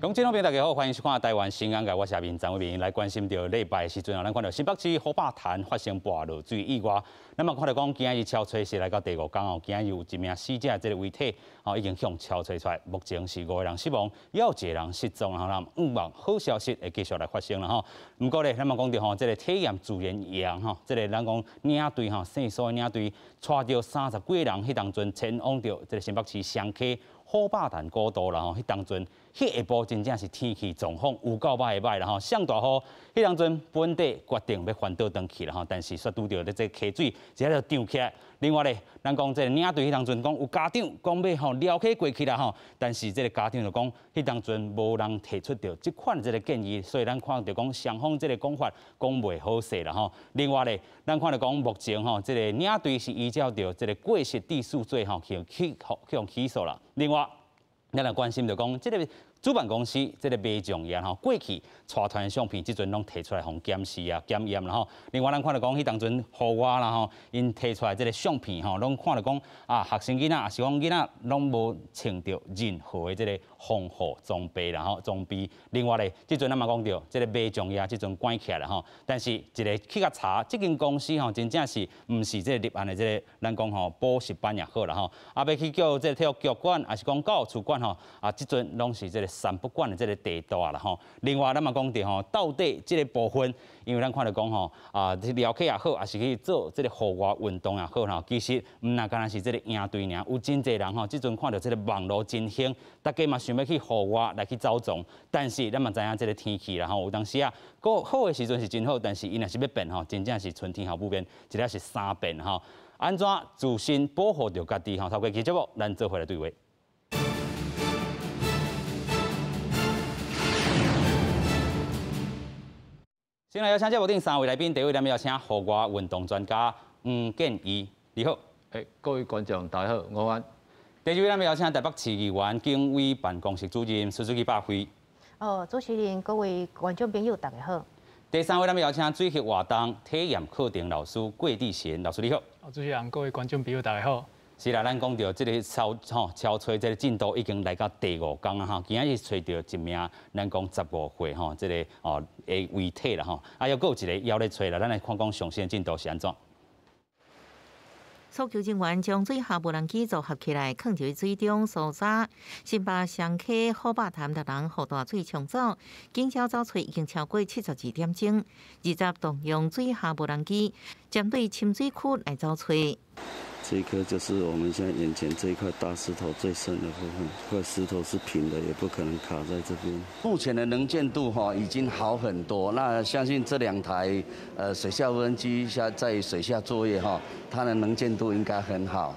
乡親朋友大家好，歡迎收看台灣新眼界，我是阿明張偉明來關心著禮拜的時陣啊，咱看到新北市虎霸潭發生跋落水意外，咱嘛看著講今日抄揣是來到第五工哦，今日有一名死者這個遺體哦已經予抄揣出來，目前是五個人死亡，猶有一個人失蹤啦，咱望好消息會繼續來發生啦吼。毋過咧，咱嘛講著吼，這個體驗自然營吼，這個咱講領隊吼，姓蘇的領隊帶著三十幾個人，彼當陣前往著這個新北市雙溪虎霸潭古道啦吼，彼當陣。彼下晡真正是天氣狀況有夠歹的歹啦吼，上大雨，彼當陣本地決定欲翻倒轉去啦吼，但是煞拄著咧這溪水，一下就漲起來。另外咧，咱講這個領隊彼當陣講有家長講欲吼撩溪過去啦吼，但是這個家長就講彼當陣無人提出著這款這個建議，所以咱看著講雙方這個講法講袂好勢啦吼。另外咧，咱看著講目前吼這個領隊是依照著這個過失致死罪吼去去去起訴啦。另外，咱來關心著講這個主辦公司這個馬將業吼，過去帶團相片，這陣攏提出來予檢視啊、檢驗啦吼。另外，咱看著講彼當陣戶外啦吼，𪜶提出來這個相片吼，攏看著講啊，學生囡仔抑是講囡仔攏無穿著任何的這個防護裝備啦吼，裝備。另外咧，這陣咱嘛講著，這個馬將業這陣關起來啦吼，但是一個去共查，這間公司吼，真正是毋是這個立案的這個，咱講吼補習班也好啦吼，啊，欲去叫這個體育局管，抑是講教育處管吼，啊，這陣攏是這個三不管的這個地帶啦吼。另外，咱嘛講著吼，到底這個部分，因為咱看著講吼，啊，撩溪也好，抑是去做這個戶外運動也好吼，其實毋若干焦是這個營隊爾，有真濟人吼，這陣看著這個網路真興，大家嘛想欲去戶外來去走傱，但是咱嘛知影這個天氣啦吼，有當時啊，閣好的時陣是真好，但是伊若是欲變吼，真正是春天後母變，一下是三變吼。按怎自身保護著家己吼？透過這節目，咱做伙來對話。先來邀請節目頂三位來賓，第一位咱們邀請戶外運動專家黃建義，你好。欸，各位觀眾大家好，午安。第二位咱們邀請台北市議員警衛辦公室主任蘇書記百輝。哦，主持人，各位觀眾朋友大家好。第三位咱們邀請水域活動體驗課程老師郭志賢老師，你好。哦，主持人，各位觀眾朋友大家好。是啦，咱講著這個抄吼抄揣這個進度已經來到第五工啊吼，今仔日揣著一名咱講15歲吼這個哦的遺體啦吼，啊，猶閣有一個猶咧揣啦，咱來看講上新的進度是按怎。搜救人員將水下無人機組合起來，囥佇水中搜查。新北雙溪虎霸潭六人予大水沖走，警消走揣已經超過72點鐘。20動用水下無人機針對深水區來走揣。這一顆就是我們現在眼前這一塊大石頭最深的部分，這塊石頭是平的，也不可能卡在這邊。目前的能見度哈已經好很多，那相信這兩台水下無人機下在水下作業哈，它的能見度應該很好。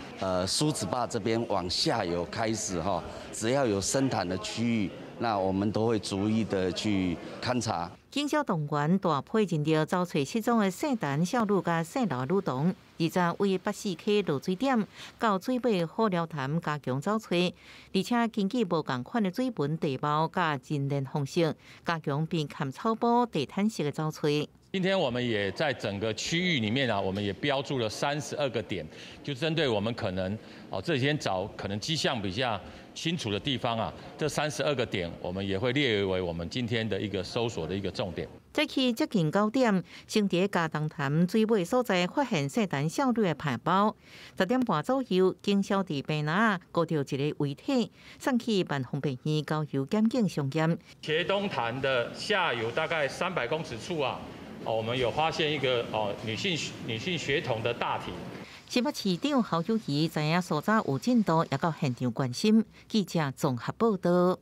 梳子壩這邊往下游開始哈，只要有深潭的區域，那我們都會逐一的去勘察。警消動員大批人力走揣失蹤的姓陳少女佮姓劉的女童，20位北勢溪落水點到水尾好寮潭加強走揣，而且根據無仝款的水文地貌佮人聯方式，加強邊崁草埔地毯式的走揣。今天我們也在整個區域裡面啊，我們也標註了32個點，就針對我們可能哦這幾天找可能跡象比較清楚的地方啊，這32個點我們也會列為我們今天的一個搜索的一個重點。早起接近9點，先佇嘉東潭水尾所在發現姓陳少女的揹包。10點半左右，警消佇坪林沽著一个遺體，送去萬芳病院交由檢警相驗。茄東潭的下游大概300公尺處啊，哦，我們有發現一個哦女性學童的大體。新北市長侯友宜知影搜查有進度，也到現場關心。記者綜合報道。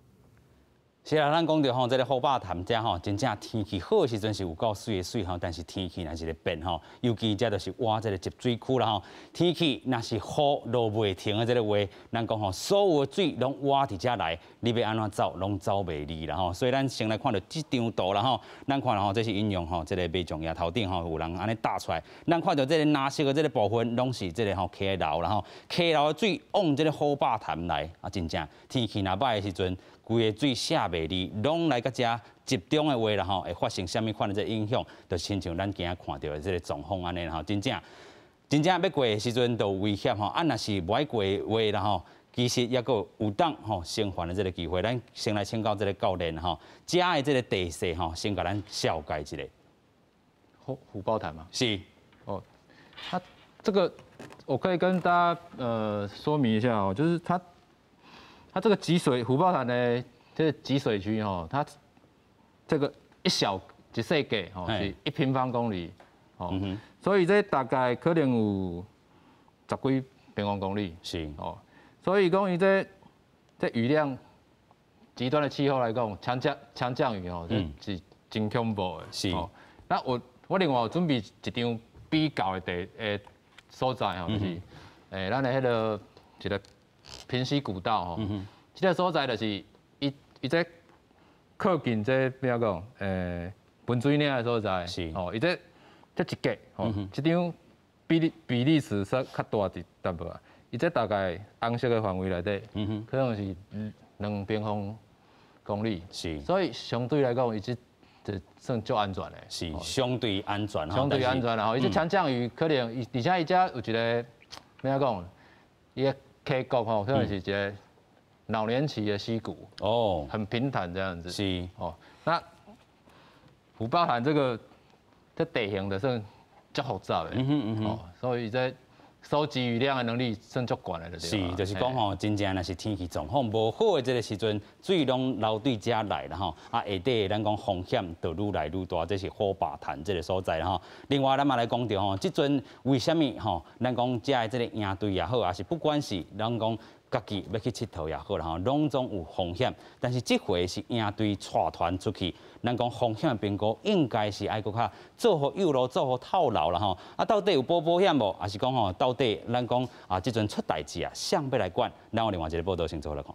是啊，咱講著吼，這個虎霸潭遮吼，真正天氣好的時陣是有夠媠的水吼，但是天氣若是咧變吼，尤其這就是倚這個集水區啦吼。天氣若是雨落袂停的這個話，咱講吼，所有的水攏倚佇遮來，你欲按怎走，攏走袂離啦吼。所以咱先來看著這張圖啦吼，咱看吼，這是引用吼，這個馬將業頭頂吼，有人按呢搭出來，咱看著這個藍色的這個部分，攏是這個吼溪流啦吼，溪流的水往這個虎霸潭來，啊，真正天氣若䆀的時陣，規个水卸袂離，攏來到遮集中的話啦吼，會發生啥物款的這個影響，就親像咱今仔看著的這個狀況按呢吼，真正真正欲過的時陣就有危險吼，啊，若是無愛過的話啦吼，其實抑閣有當吼生還的這个機會。咱先來請教這个教練吼，遮的這个地勢吼，先共咱紹介一下。虎豹潭嗎？是。哦，它這個我可以跟大家說明一下哦，就是它這個集水虎豹潭的這個集水區吼，它這個一小一細格吼是1平方公里，哦，所以這大概可能有10幾平方公里。是。哦。所以講，伊這雨量極端的氣候來講，強降雨哦，是真恐怖的。是。那我另外有準備一張比較的地所在吼，就是咱的彼个一个平溪古道吼，這个所在就是伊這靠近這邊講分水嶺的所在。是。哦，伊這一格吼，這張比例尺說較大一淡薄仔。伊這大概紅色的範圍內底，可能是2平方公里，是，所以相對來講，伊這就算足安全的，是相對安全，相對安全啦吼。伊這強降雨可能，而且伊這有一個欲按怎講，伊的溪谷吼，可能是一個老年期的溪谷，哦，很平坦這樣子，是哦。那虎豹潭這個這地形就算足複雜的，哦，所以這。收集雨量的能力算足懸的，是，就是講吼，真正若是天氣狀況無好的這个時陣，水攏流對遮來啦吼，啊下底咱講風險就愈來愈大，這是虎霸潭這个所在啦吼。另外，咱嘛來講著吼，這陣為啥物吼，咱講遮的這个營隊也好，抑是不管是咱講家己欲去𨑨迌也好啦吼，攏總有風險。但是這回是營隊帶團出去，咱講風險評估應該是愛閣較做予誘路，做予透流啦吼。啊，到底有保險無？抑是講吼，到底咱講啊，這陣出代誌啊，誰欲來管？咱有另外一个報道先做來看。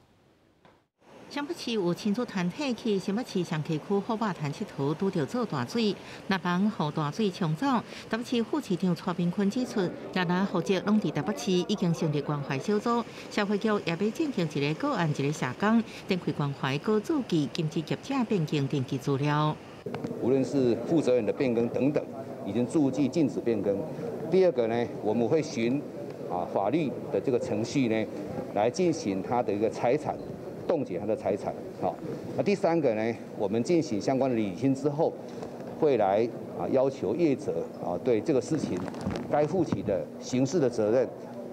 新北市有親子團體去新北市双溪區虎霸潭𨑨迌，拄著做大水，六人予大水沖走。台北市副市長蔡明坤指出，六人戶籍攏佇台北市，已經成立關懷小組，社會局也欲進行一个個案一个社工，展開關懷，閣注記禁止業者變更登記資料。無論是負責人的變更等等，已經註記禁止變更。第二個呢，我們會循法律的這個程序呢，來進行他的一個財產。凍結他的財產，好。那第三個呢，我們進行相關的理清之後，會來要求業者對這個事情該負起的刑事的責任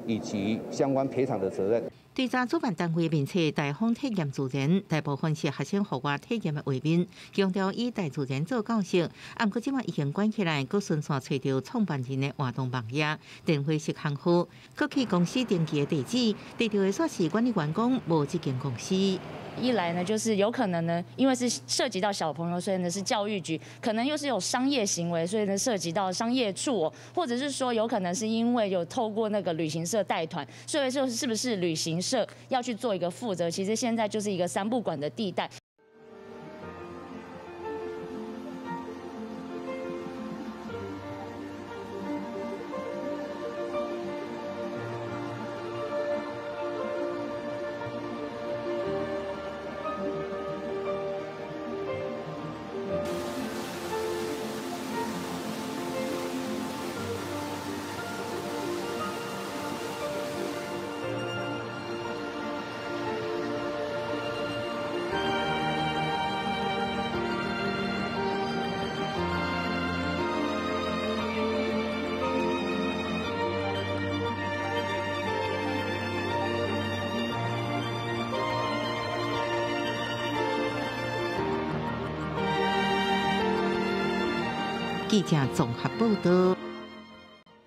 以及相關賠償的責任。對照主辦單位面冊大風體驗自然，大部分是學生戶外體驗的畫面，強調以大自然做教學。啊，毋過這擺已經關起來，閣順紲揣著創辦人的活動網頁、電話是行號，閣去公司登記的地址，提著的煞是管理員講無這間公司。一來呢，就是有可能呢，因為是涉及到小朋友，所以呢是教育局，可能又是有商業行為，所以呢涉及到商業處，或者是說有可能是因為有透過那個旅行社帶團，所以說是不是旅行社要去做一個負責？其實現在就是一個三不管的地帶。記者綜合報道。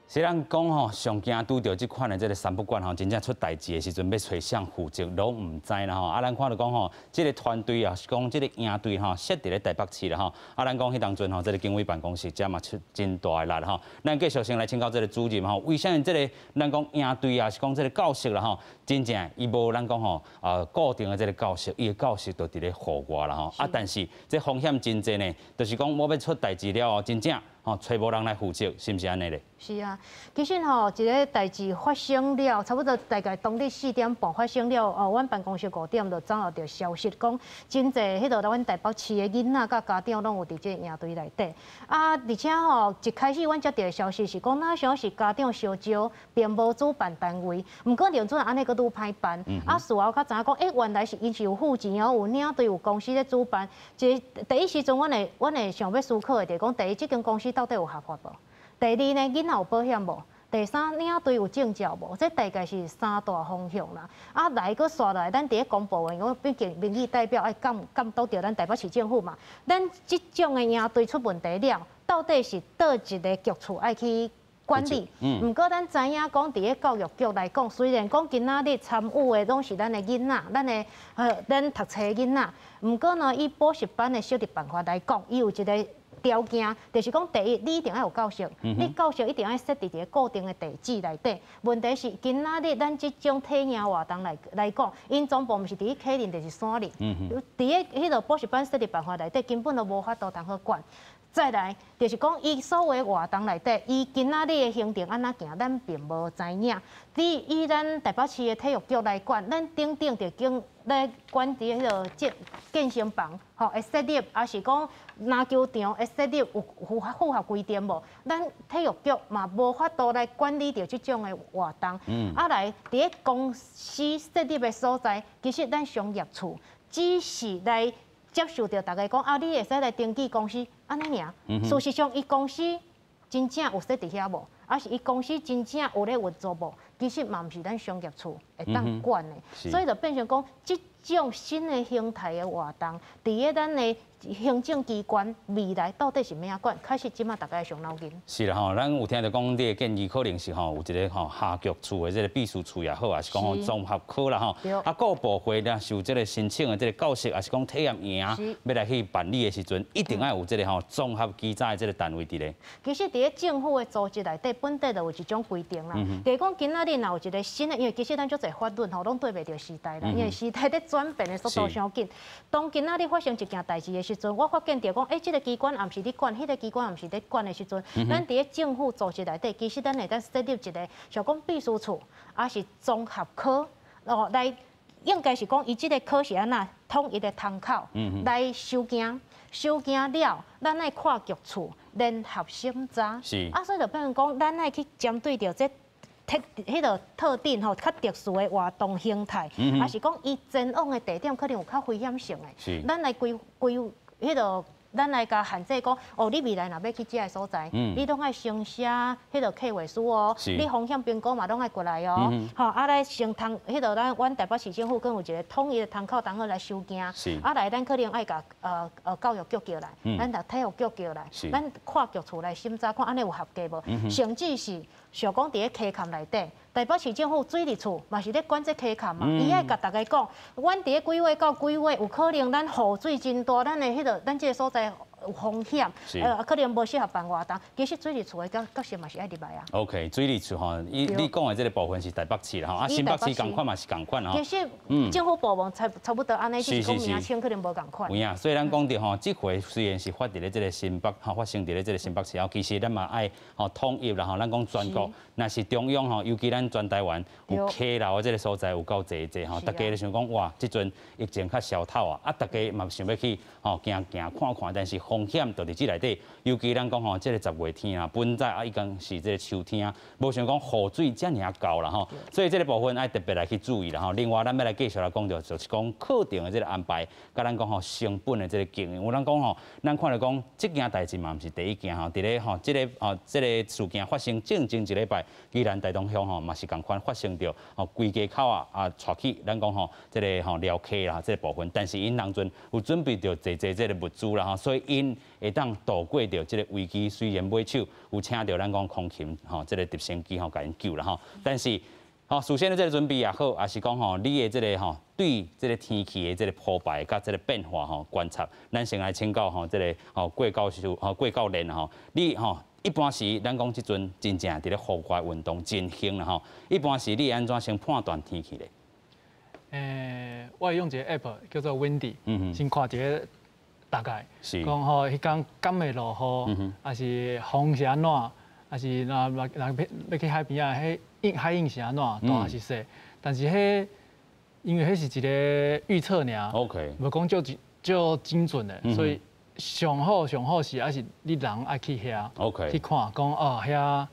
雖然講吼，上驚拄著這款的這个三不管吼，真正出代誌的時陣，欲揣誰負責攏毋知啦吼。啊，咱看著講吼，這个團隊啊，是講這个營隊吼，設佇咧台北市啦吼。啊，咱講彼當陣吼，這个警委辦公室遮嘛出真大的力吼。咱繼續先來請教這个主任吼，為啥物這个咱講營隊啊，是講這个教室啦吼，真正伊無咱講吼固定的這个教室，伊的教室就佇咧戶外啦吼。啊，但是這風險真濟呢，就是講我欲出代誌了後，真正。吼，揣無人來負責，是毋是按呢咧？是啊，其實吼，一个代誌發生了，差不多大概當日4點半發生了，哦，阮辦公室5點就掌握著消息，講真濟彼个阮台北市的囡仔佮家長攏有佇這個營隊內底。啊，而且吼，一開始阮接著的消息是講，哪像是家長相招，並無主辦單位。毋過認準按呢閣愈歹辦。啊，事後才知影講，欸，原來是𪜶是有付錢哦，有領隊有公司咧主辦。這第一時陣，阮會想欲思考的，就是講，第一，這間公司到底有合法無？第二呢，囡仔有保險無？第三，領隊有證照無？這大概是三大方向啦。啊，來閣紲來，咱佇咧公部門，因為畢竟民意代表愛監督著咱台北市政府嘛。咱這種的營隊出問題了，到底是佗一个局處愛去管理？毋過咱知影講，佇咧教育局來講，雖然講今仔日參與的攏是咱的囡仔，咱讀冊的囡仔，毋過呢，以補習班的設立辦法來講，伊有一个條件，就是講，第一，你一定愛有教室，你教室一定愛設佇一个固定的地址內底。問題是，今仔日咱這種體驗活動來講，𪜶總部毋是佇咧溪林，就是山林。佇咧彼个補習班設立辦法內底，根本都無法度通好管。再來，就是講，伊所有的活動內底，伊今仔日的行程按怎行，咱並無知影。以咱台北市的體育局來管，咱頂頂就經咧管佇彼个健身房，吼，會設立，抑是講籃球場會設立有符合規定無？咱體育局嘛無法度來管理著這種的活動。啊來，佇咧公司設立的所在，其實咱商業處只是來接受著大家講啊，你會使來登記公司，按呢爾。事實上，伊公司真正有設佇遐無？抑是伊公司真正有咧運作無？其實嘛毋是咱商業處會當管的，所以就變成講，這種新的形態的活動，佇咧咱的行政機關未來到底是欲按怎管？確實這馬大家會傷腦筋。是啦吼，咱有聽著講，你的建議可能是吼有一个吼下局處的這个秘書處也好，抑是講吼綜合科啦吼。啊，各部會若是有這个申請的這个教室，抑是講體驗營欲來去辦理的時陣，一定愛有這个吼綜合記載的這个單位佇咧。其實佇咧政府的組織內底，本底就有一種規定啦。就是講今仔日若有一个新的，因為其實咱足濟法律吼，攏對袂著時代啦，因為時代咧轉變的速度傷緊。當今仔日發生一件代誌的時陣，我發現著講，欸，這个機關也毋是咧管，彼个機關也毋是咧管的時陣，咱佇咧政府組織內底，其實咱會當設立一个，像講秘書處，抑是綜合科，哦，來應該是講，伊這个科是按怎統一的窗口來收件，收件了，咱愛跨局處聯合審查。啊，所以就變成講，咱愛去針對著這彼个特定吼較特殊的活動形態，抑是講伊前往的地點可能有較危險性的，咱來規規彼个，咱來共限制講，哦，你未來若欲去這个所在，你攏愛先寫彼个計劃書哦，你風險評估嘛攏愛過來哦，吼，啊來先通彼个咱阮台北市政府閣有一个統一的窗口，通好來收件，啊來咱可能愛共教育局叫來，咱共體育局叫來，咱跨局處來審查看按呢有合格無，甚至是像講佇咧溪崁內底，台北市政府水利處嘛是咧管這溪崁嘛，伊愛共大家講，阮佇咧幾月到幾月有可能咱雨水真大，咱的彼个咱這个所在有風險，可能無適合辦活動。其實水利處的角色嘛是愛入來啊。 OK，水利處吼，你講的這个部分是台北市啦吼，啊新北市仝款嘛是仝款吼。其實政府部門差不多按呢，只是講名稱可能無仝款。有影，所以咱講著吼，這回雖然是發佇咧這个新北，吼發生佇咧這个新北市，其實咱嘛愛吼統一啦吼，咱講全國，若是中央吼，尤其咱全台灣有溪流的這个所在有夠濟濟吼，大家就想講哇，這陣疫情較消透啊，啊，大家嘛想欲去吼行行看看，但是風險就佇這內底，尤其咱講吼，這个10月天啊，本來啊已經是這个秋天，無想講雨水遮爾仔厚啦吼，所以這个部分愛特別來去注意啦吼。另外，咱欲來繼續來講著，就是講課程的這个安排，佮咱講吼成本的這个經營。有人講吼，咱看著講這件代誌嘛毋是第一件吼，佇咧吼這个吼這个事件發生前前一禮拜，宜蘭大東鄉吼嘛是仝款發生著吼規家口啊啊𤆬去，咱講吼這个吼寮溪啦這个部分，但是𪜶當陣有準備著濟濟這个物資啦吼，所以𪜶會當渡過著這个危機。雖然尾手有請著咱講空勤吼這个直升機吼共𪜶救啦吼，但是吼事先的這个準備也好，抑是講吼你的這个吼對這个天氣的這个鋪排佮這个變化吼觀察，咱先來請教吼這个吼郭教授吼郭教練吼，你吼一般時咱講這陣真正佇咧戶外運動真興啦吼，一般時你按怎先判斷天氣咧？我會用一个 app 叫做 Windy，先看一个大概，講吼，彼工敢會落雨，抑是風是按怎，抑是若若若欲去海邊仔，彼海湧是按怎，大抑是細。但是彼因為彼是一个預測爾無講足足精準的，所以上好上好是抑是你人愛去遐去看，講哦遐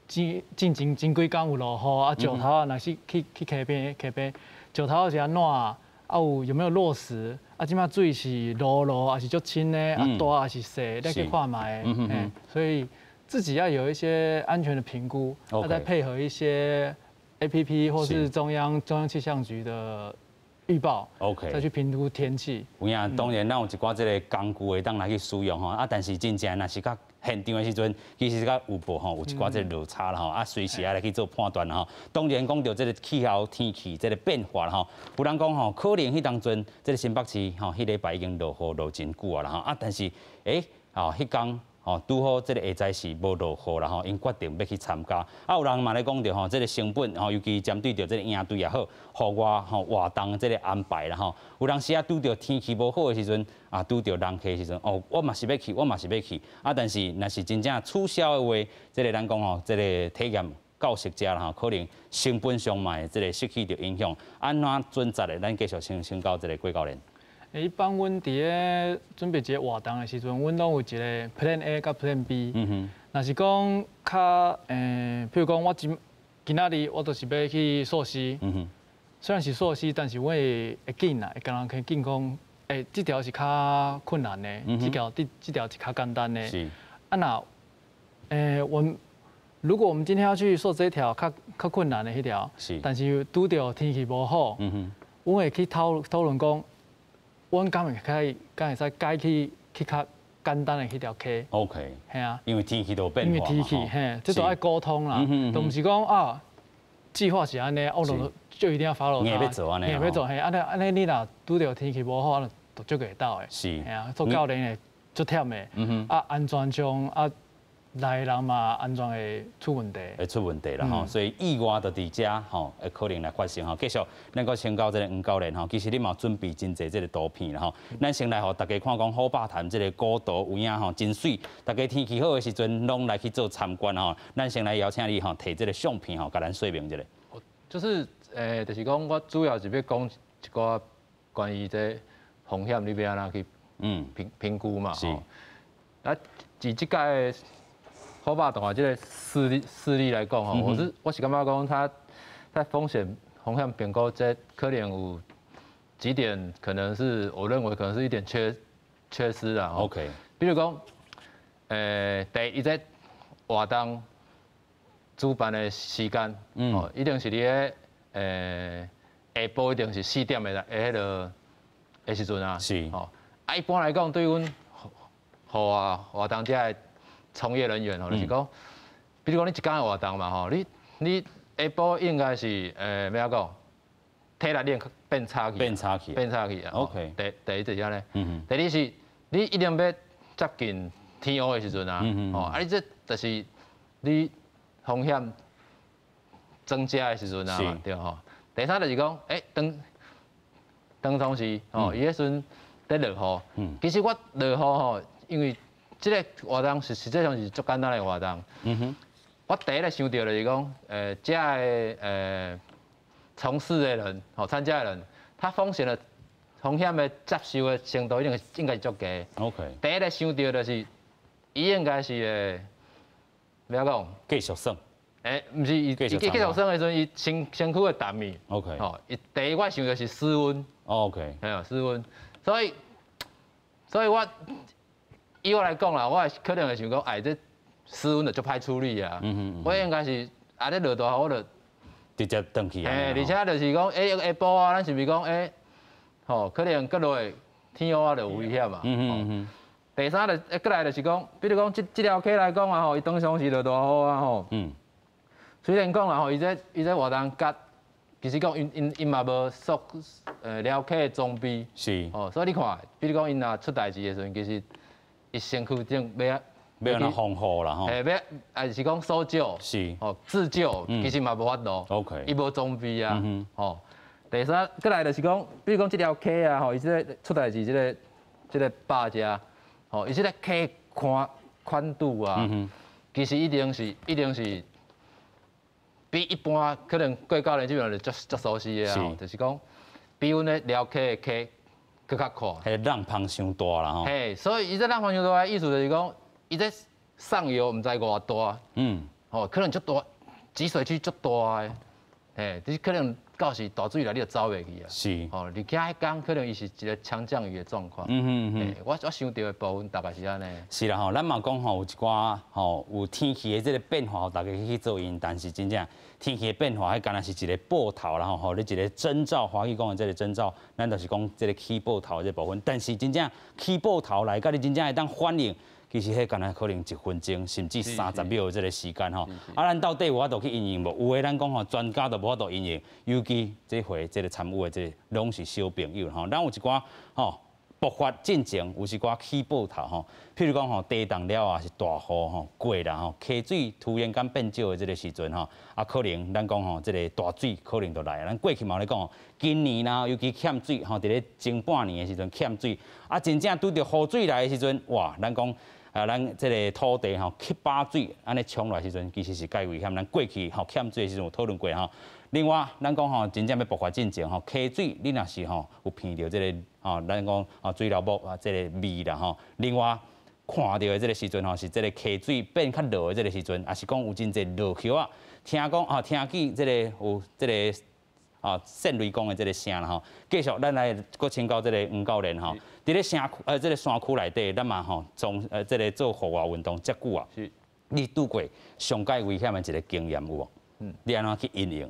進進前前幾工有落雨，啊石頭仔，若是去去溪邊溪邊石頭是按怎，啊有有沒有落石？啊，這擺水是濁濁，抑是足清的？啊大抑是細？你去看覓。所以自己要有一些安全的評估，啊再配合一些 APP 或是中央氣象局的預報再去評估天氣。有影，當然咱有一寡這个工具會當來去使用吼，啊，但是真正若是較現場的時陣，其實佮預報吼有一寡這个落差啦吼，啊，隨時愛來去做判斷啦吼。當然講著這个氣候天氣這个變化啦吼，有人講吼，可能彼當陣這个新北市吼，彼禮拜已經落雨落真久啊啦吼，啊，但是欸，吼，彼工吼拄好這个下晝是無落雨啦吼，𪜶決定欲去參加。啊，有人嘛咧講著吼，這个成本吼，尤其針對著這个營隊也好，戶外吼活動這个安排啦吼，有當時啊拄著天氣無好的時陣，啊拄著人客的時陣，哦，我嘛是欲去，我嘛是欲去。啊，但是若是真正取消的話，這个咱講吼，這个體驗到實遮啦吼，可能成本上嘛會這个失去著影響。按怎準則的？咱繼續先請教這个郭教練。一般阮佇咧準備一个活動的時陣，阮攏有一个 Plan A 佮 Plan B。若是講較譬如講我今今仔日我就是欲去溯溪。雖然是溯溪，但是我會會緊啦，會共人去緊講，欸，這條是較困難的，這條是較簡單的。啊若，我如果我們今天要去溯這條較較困難的彼條，但是拄著天氣無好，阮會去討討論講，阮敢會可敢會使改去去較簡單的彼條溪。 嘿啊。因為天氣都變化。因為天氣，嘿，這都愛溝通啦，都毋是講啊，計劃是按呢，我就就一定要 follow 它。硬欲做按呢。硬欲做，嘿，按呢按呢，你若拄著天氣無好，就足會到的。嘿啊，做教練的足忝的，啊，安全上啊，來的人嘛，安全會出問題。會出問題啦吼，所以意外就佇遮吼，會可能來發生吼。繼續，咱閣請教這个黃教練吼，其實你嘛準備真濟這个圖片啦吼。咱先來予大家看講虎霸潭這个古道有影吼真媠，大家天氣好的時陣攏來去做參觀吼。咱先來邀請你吼，提這个相片吼，共咱說明一下。就是就是講我主要是欲講一寡關於這風險你欲按怎去評評估嘛。啊，以這屆虎霸潭這个事例來講吼，我是感覺講，它在風險評估這可能有幾點，可能是我認為可能是一點缺失啦。 比如講，第一這活動主辦的時間，哦，一定是佇咧下晡一定是4點的的彼个的時陣啊。吼，啊，一般來講，對阮戶外活動這的從業人員吼，就是講，比如講你一工的活動嘛吼，你下晡應該是欲按怎講，體力已經變差去，變差去，變差去啊。 第一就是按呢。第二是，你一定欲接近天烏的時陣啊，吼，啊你這就是你風險增加的時陣啊，對吼。第三就是講，欸，當當當時吼，伊彼時陣佇落雨，其實我落雨吼，因為這个活動是實際上是足簡單的活動。我第一个想著就是講，這个從事的人，吼，參加的人，他風險的接受的程度一定應該是足低。 第一个想著就是，伊應該是會，欲按怎講？繼續耍。欸，毋是，伊伊繼續耍的時陣，伊身軀會澹去。 吼，伊第一我想著是失溫。 嘿啊，失溫，所以我以我來講啦，我可能會想講，哎，這失溫就足歹處理啊。我應該是啊，咧落大雨我就直接轉去。嘿，而且就是講，欸，下晡啊，咱是毋是講，欸，吼，可能閣落天烏啊，就有危險嘛。第三就，閣來就是講，比如講這條溪來講啊，吼，伊當常時落大雨啊，吼。雖然講啦，吼，伊這活動佮其實講，𪜶嘛無溯寮溪的裝備。哦，所以你看，比如講𪜶若出代誌的時陣，其實伊身軀頂欲欲按怎防護啦吼。嘿，欲抑是講搜救。吼，自救，其實嘛無法度。 伊無裝備啊。吼。第三，閣來就是講，比如講這條溪啊，吼，伊這个出代誌，這个這這个坝遮，吼，伊這个溪寬宽度啊，其实一定是比一般可能过教练这边就足足熟悉的啊，就是讲比阮咧寮溪的溪阁较宽。彼个浪芳伤大啦吼。嘿，所以伊这浪芳伤大的意思就是讲，伊这上游毋知偌大，吼，可能足大，集水区足大的，嘿，你可能到时大水来你就走袂去啊。吼，而且彼工可能伊是一个强降雨的状况。我想著的部分大概是按呢。是啦吼，咱嘛讲吼，有一寡吼有天气的这个变化，予大家去做因，但是真正天气的变化，彼敢若是一个报头啦吼，予你一个征兆，华语讲的这个征兆，咱就是讲这个起报头这部分。但是真正起报头来，佮你真正会当反应，其实彼敢若可能一分钟，甚至30秒的这个时间吼。啊，咱到底有法度去因应无？有的咱讲吼，专家都无法度因应，尤其这回这个参与的这个拢是小朋友吼。咱有一寡吼爆发进前，有一寡起报头吼，譬如讲吼，地动了啊，是大雨吼过啦吼，溪水突然间变少的这个时阵吼，啊，可能咱讲吼，这个大水可能就来啊。咱过去嘛有咧讲，今年啦，尤其欠水吼，伫咧前半年的时阵欠水，啊，真正拄著雨水来的时阵，哇，咱讲啊，咱这个土地吼吸饱水，按呢冲来时阵，其实是较危险。咱过去吼欠水的时阵有讨论过吼。另外，咱讲吼，真正欲爆发进前吼，溪水你若是吼有闻著这个吼，咱讲啊水流木啊这个味啦吼。另外，看著的这个时阵吼，是这个溪水变较濁的这个时阵，抑是讲有真济落叶仔，听讲啊，听见这个有这个啊震雷公的这个声啦吼。继续，咱来阁请教这个黄教练吼，伫咧城区这个山区内底，咱嘛吼从这个做户外运动遮久啊，你拄过上盖危险的一个经验有无？你按怎去因应？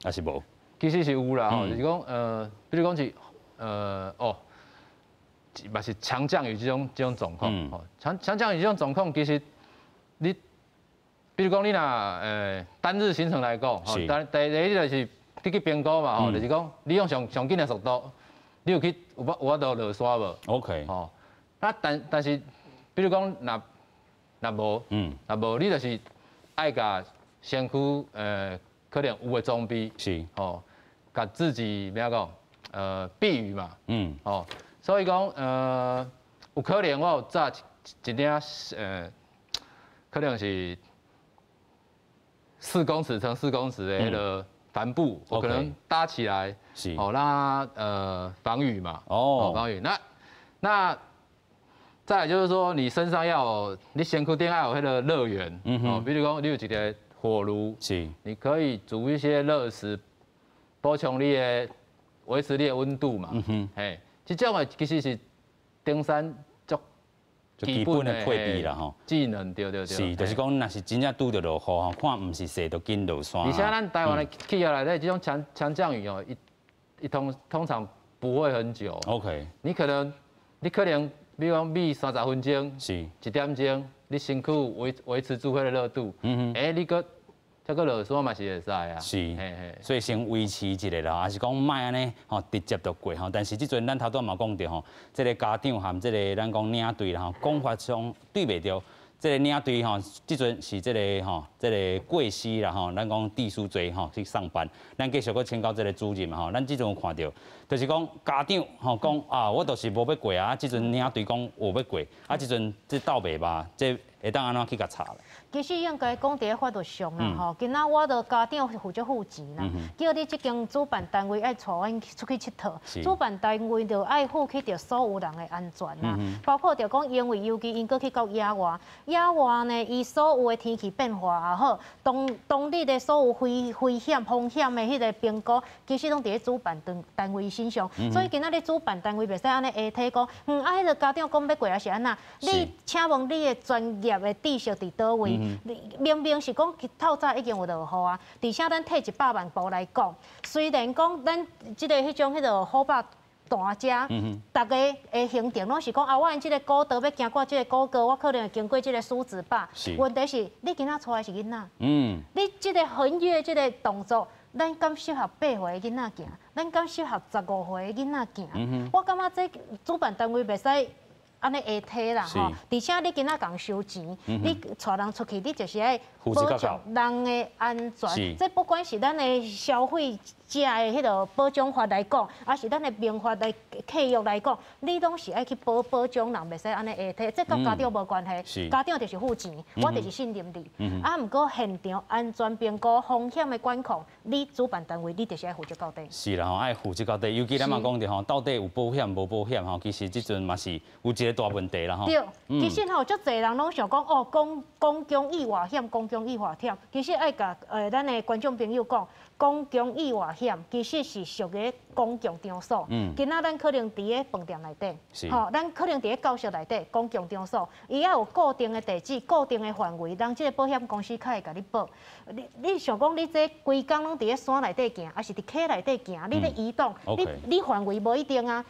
抑是无？其实是有啦，吼，就是讲，比如讲是，哦，嘛是强降雨这种状况，吼，强降雨这种状况，其实你，比如讲你若单日行程来讲，吼，第一就是你去评估嘛，吼，就是讲你用上上紧的速度，你有去有法度落山无吼，啊，但是，比如讲若无，若无，你就是爱共身躯可能有的装备吼，共自己欲按怎讲，避雨嘛，吼，所以讲有可能我有扎一领可能是4公尺乘4公尺的彼个帆布，我可能搭起来，哦，让它防雨嘛，防雨。那再来就是说，你身上要有，你身躯顶爱有彼个热源，哦，比如讲你有一个火炉，你可以煮一些热食，补充你的，维持你的温度嘛。嘿，这种的其实是登山足基本的配备啦吼。技能对对对。是，就是讲，若是真正拄著落雨吼，看毋是踅就紧落山。而且咱台湾的气候内底这种强强降雨哦，一通常不会很久。 你可能，比如讲，眯30分钟，1点钟，你身躯维持住彼个热度，欸，你阁再阁落山嘛是会使啊。所以先维持一下啦，抑是讲莫按呢吼直接就过吼。但是这阵咱头拄嘛讲著吼，这个家长和这个咱讲领队啦吼，讲法上对袂著。这个领队吼，这阵是这个吼，这个过时啦吼，咱讲技师济吼去上班。咱继续阁请教这个主任吼，咱这阵有看著，就是讲家长吼讲啊，我就是无欲过啊，这阵领队讲有欲过，啊，这阵这斗袂吧，这会当按怎去共查？其实应该讲伫咧法律上啦吼，今仔我著家长负责付钱啦，叫你这间主办单位爱带阮出去𨑨迌，主办单位就爱负起著所有人的安全啦，包括著讲因为尤其𪜶阁去到野外，野外呢，伊所有的天气变化也好，当当日的所有危险风险的彼个评估，其实拢伫咧主办单位身上，所以今仔日主办单位袂使按呢下体讲，啊，彼个家长讲欲过抑是按怎？你请问你的专业的知识伫佗位？明明是讲透早已经有落雨啊，而且咱退100万步来讲，虽然讲咱这个彼种彼个虎霸大遮，逐家的行程拢是讲啊，我𪜶这个古道欲行过这个古道，我可能会经过这个梳子坝。问题是，你今仔带的是囡仔，你这个横越这个动作，咱敢适合8岁的囡仔行？咱敢适合15岁的囡仔行？我感觉这主办单位袂使。按呢下提啦吼，而且你今仔共收錢，你帶人出去，你就是愛保障人的安全。這不管是咱的消費者的彼个保障法來講，抑是咱的民法來契約來講，你攏是愛去保障人，袂使按呢下提。這佮家長無關係，家長就是付錢，我就是信任你。啊，毋過現場安全評估、風險的管控，你主辦單位你就是愛負責到底。是啦吼，愛負責到底。尤其咱嘛講著吼，到底有保險無保險吼，其實這陣嘛是有一個大問題啦吼。對，其實吼，足濟人攏想講哦，公共意外險，公共意外險，其實愛共咱的觀眾朋友講，公共意外險其實是屬於公共場所。今仔咱可能佇咧飯店內底，吼，咱可能佇咧教室內底，公共場所，伊愛有固定的地址、固定的範圍，人這个保險公司較會共你保。你想講你這規工攏佇咧山內底行，抑是佇溪內底行，你咧移動，你範圍無一定啊。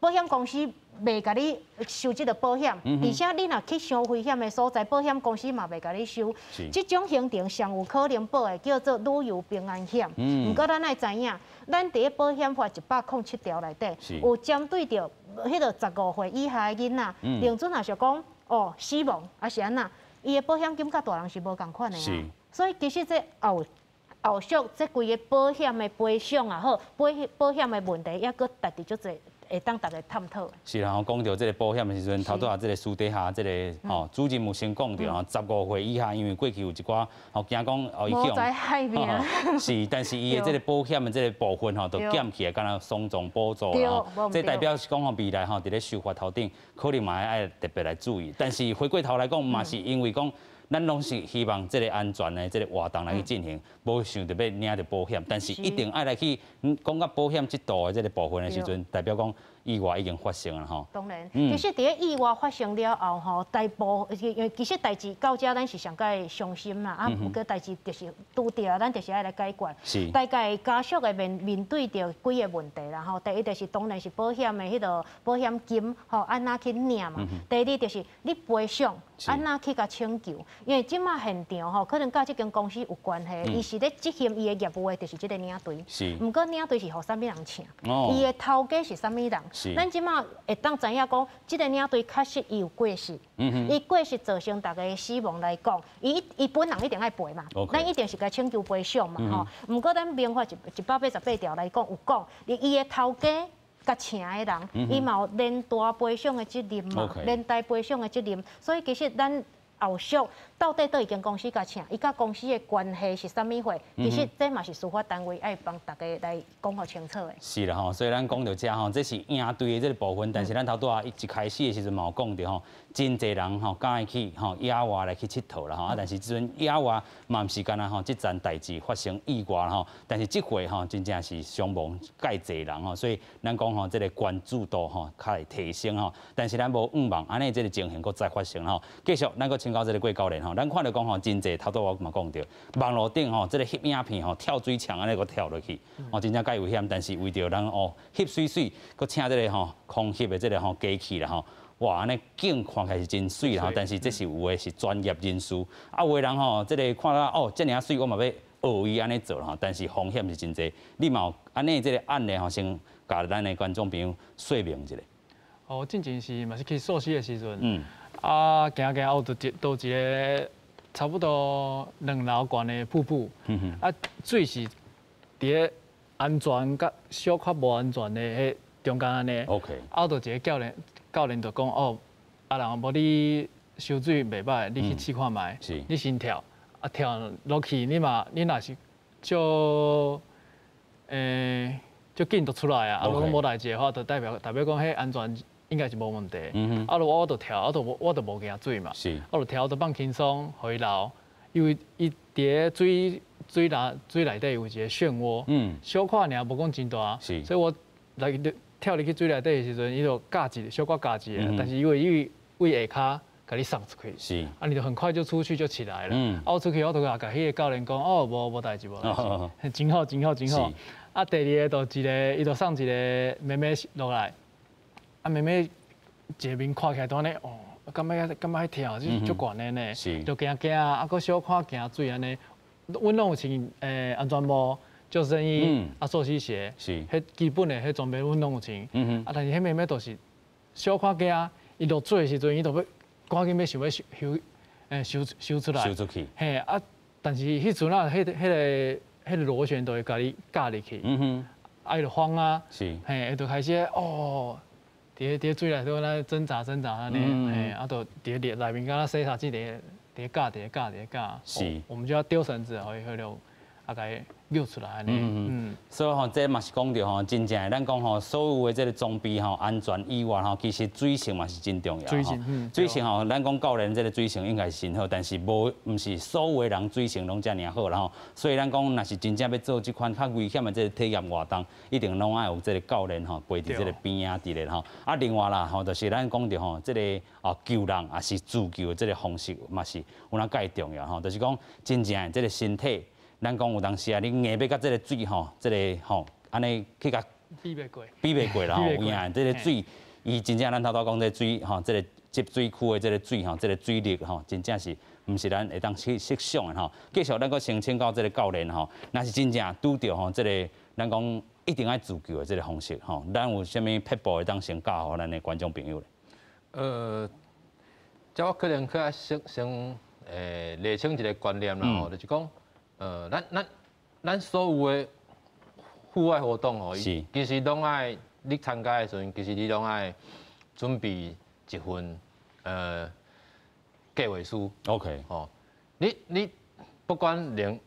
保險公司袂共你收這个保險，而且你若去傷危險的所在，保險公司嘛袂共你收。這種行程上有可能保的叫做旅遊平安險。毋過咱愛知影，咱佇咧保險法107條內底，有針對著彼个15歲以下的囡仔，認準若是講哦死亡，抑是按怎，伊的保險金佮大人是無仝款的啊。所以其實這後續這規个保險的賠償也好，保險的問題，猶閣值得足濟會當逐家探討。是啦，講著這个保險的時陣，頭拄仔這个私底下這个吼主任有先講著吼，15歲以下，因為過去有一寡吼驚講哦，伊去用，是，但是伊的這个保險的這个部分吼，都減去，敢若雙重補助啦吼，這代表是講吼未來吼佇咧修法頭頂，可能嘛愛特別來注意。但是回過頭來講，嘛是因為講，咱攏是希望這个安全的這个活動來去進行，無想著欲領著保險，但是一定愛來去講到保險這度的這个部分的時陣，代表講意外已經發生了吼。當然，其實佇咧意外發生了後吼，大部因為其實代誌到遮咱是上蓋傷心啦，啊，毋過代誌就是拄著，咱就是愛來解決。大概家屬會面對著幾个問題啦吼。第一就是當然是保險的彼个保險金吼，按怎去領嘛。第二就是你賠償按怎去共請求，因為這馬現場吼，可能佮這間公司有關係，伊是咧執行伊的業務的，就是這个領隊。毋過領隊是予啥物人請？伊的頭家是啥物人？咱這馬會當知影講，這个領隊確實伊有過失，伊過失造成逐家死亡來講，伊本人一定愛賠嘛，咱一定是共請求賠償嘛吼。毋過咱民法188條來講有講，伊的頭家佮請的人，伊嘛有連帶賠償的責任嘛，連帶賠償的責任。所以其實咱後續到底佗一間公司共請，伊佮公司的關係是啥物貨？其實這嘛是司法單位愛幫大家來講予清楚的。是啦吼，所以咱講著遮吼，這是領隊的這个部分，但是咱頭拄仔一開始的時陣嘛有講著吼，真濟人吼佮意去吼野外來去𨑨迌啦吼，啊，但是這陣野外嘛毋是干焦吼，這層代誌發生意外吼，但是這回吼真正是傷亡蓋濟人吼，所以咱講吼這个關注度吼較會提升吼，但是咱無向望按呢這个情形閣再發生吼。繼續，咱閣請教這个郭教練吼，咱看著講吼，真濟頭拄我嘛講著，網路頂吼，這个翕影片吼，跳水牆按呢閣跳落去，哦，真正蓋危險。但是為著咱哦翕媠媠，閣請這个吼空翕的這个吼機器啦吼，哇，按呢景看起來是真媠啦，但是這是有的是專業人士，啊，有的人吼，這个看到哦，遮爾仔媠，我嘛欲學伊按呢做吼，但是風險是真濟。你嘛有按呢這个案例吼，先共咱的觀眾朋友說明一下。哦，進前是嘛是去溯溪的時陣，啊，行行後就到一个差不多兩樓懸的瀑布，啊，水是佇咧安全佮小可無安全的彼中間按呢。 啊，就一个教練就講哦，啊人無你泅水袂歹，你去試看覓，你先跳，啊跳落去，你嘛你若是足足緊就出來啊，啊如果無代誌的話，就代表講彼安全應該是無問題。啊，如我就跳，我就無驚水嘛。我就跳，就放輕鬆，予伊流，因為伊佇咧水內底有一個漩渦，小可爾，無講真大，所以我來跳入去水內底的時陣，伊就夾一小可夾一下，但是因為為下跤共你送出去，啊，你就很快就出去就起來了。啊，我出去我就共彼个教練講，哦，無代誌無代誌，真好真好真好。啊，第二个就一个，伊就送一个妹妹落來，啊，妹妹一个面看起來都按呢，哦，敢欲敢欲跳，就足懸的呢，就驚驚啊，啊，閣小可驚水按呢，阮攏有穿安全帽、救生衣、啊，溯溪鞋，彼基本的彼裝備阮攏有穿。啊，但是彼妹妹就是小可驚，伊落水的時陣，伊就欲趕緊欲想欲游，游游出來。游出去。嘿啊！但是彼陣啊，彼個螺旋就會共你咬入去。啊，伊就慌啊。嘿，伊就開始哦，佇咧水內底咧掙扎掙扎按呢，嘿，啊，就佇咧內面敢若洗衫子佇咧咬佇咧咬佇咧咬。我們就要丟繩子，予伊彼落，啊，共伊救出來按呢。所以吼，這嘛是講著吼，真正的咱講吼，所有的這個裝備吼，安全以外吼，其實水性嘛是真重要。水性，水性吼，咱講教練這個水性應該是真好，但是無毋是所有的人水性攏遮爾好啦吼。所以咱講，若是真正欲做這款較危險的這個體驗活動，一定攏愛有這個教練吼陪佇這個邊仔佇咧吼。啊，另外啦吼，就是咱講著吼，這個哦救人也是自救的這個方式嘛是有影蓋重要吼，就是講真正的這個身體。咱講有當時啊，你硬欲共這個水吼，這個吼，按呢去共比袂過，比袂過啦吼，有影這個水，伊真正咱頭拄講這個水吼，這個集水區的這個水吼，這個水力吼，真正是毋是咱會當去設想的吼。繼續咱閣先請教這個教練吼，若是真正拄著吼，這個咱講一定愛自救的這個方式吼，咱有啥物撇步會當先教予咱的觀眾朋友咧？這我可能較愛先釐清一個觀念啦吼，就是講。咱所有的戶外活動吼，其實攏愛你參加的時陣，其實你攏愛準備一份計劃書。 吼，你不管任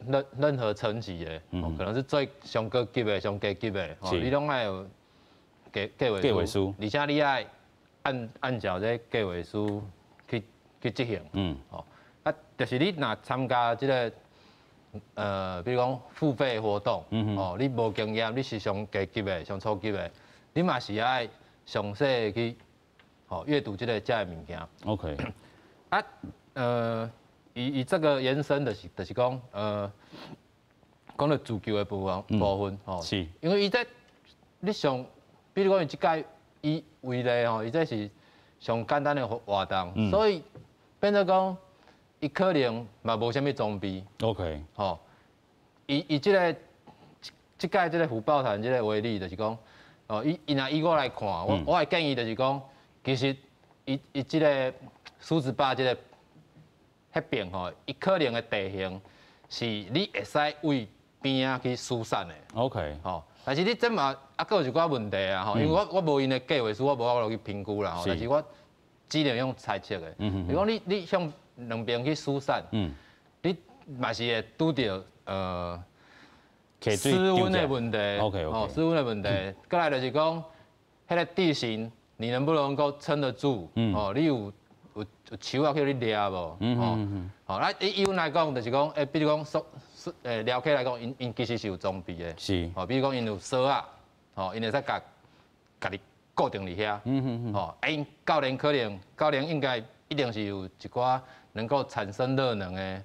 何層級的，可能是最上高級的、上低級的，你攏愛有計劃書，而且你愛按照這計劃書去執行。吼，啊，就是你若參加這個。比如講付費活動，哦，你無經驗，你是上低級的、上初級的，你嘛是愛詳細去，吼閱讀這個遮的物件。 啊，以這個延伸就是講，講到自救的部分，吼，因為伊這你上，比如講伊這屆以為例吼，伊這是上簡單的活動，所以變做講。伊可能嘛無啥物裝備。 吼，以這屆這個虎豹潭這個為例，就是講，哦，伊若以我來看，我會建議就是講，其實伊這個梳子壩這個彼邊吼，伊可能的地形是你會使對邊仔去疏散的。 吼，但是你這嘛啊，閣有一寡問題啊，吼，因為我無𪜶的計劃書，我無法度去評估啦，吼，但是我只能用猜測的。如果你向兩邊去疏散，你嘛是會拄著失溫的問題。 哦，失溫的問題。過來就是講，彼個地形你能不能夠撐得住？哦，你有樹仔去予你掠無？哦，好，那以阮來講，就是講，比如講，寮客來講，𪜶其實是有裝備的。哦，比如講，𪜶有索仔，哦，𪜶會使共家己固定佇遐。哦，啊，𪜶教練可能，教練應該一定是有一寡能夠產生熱能的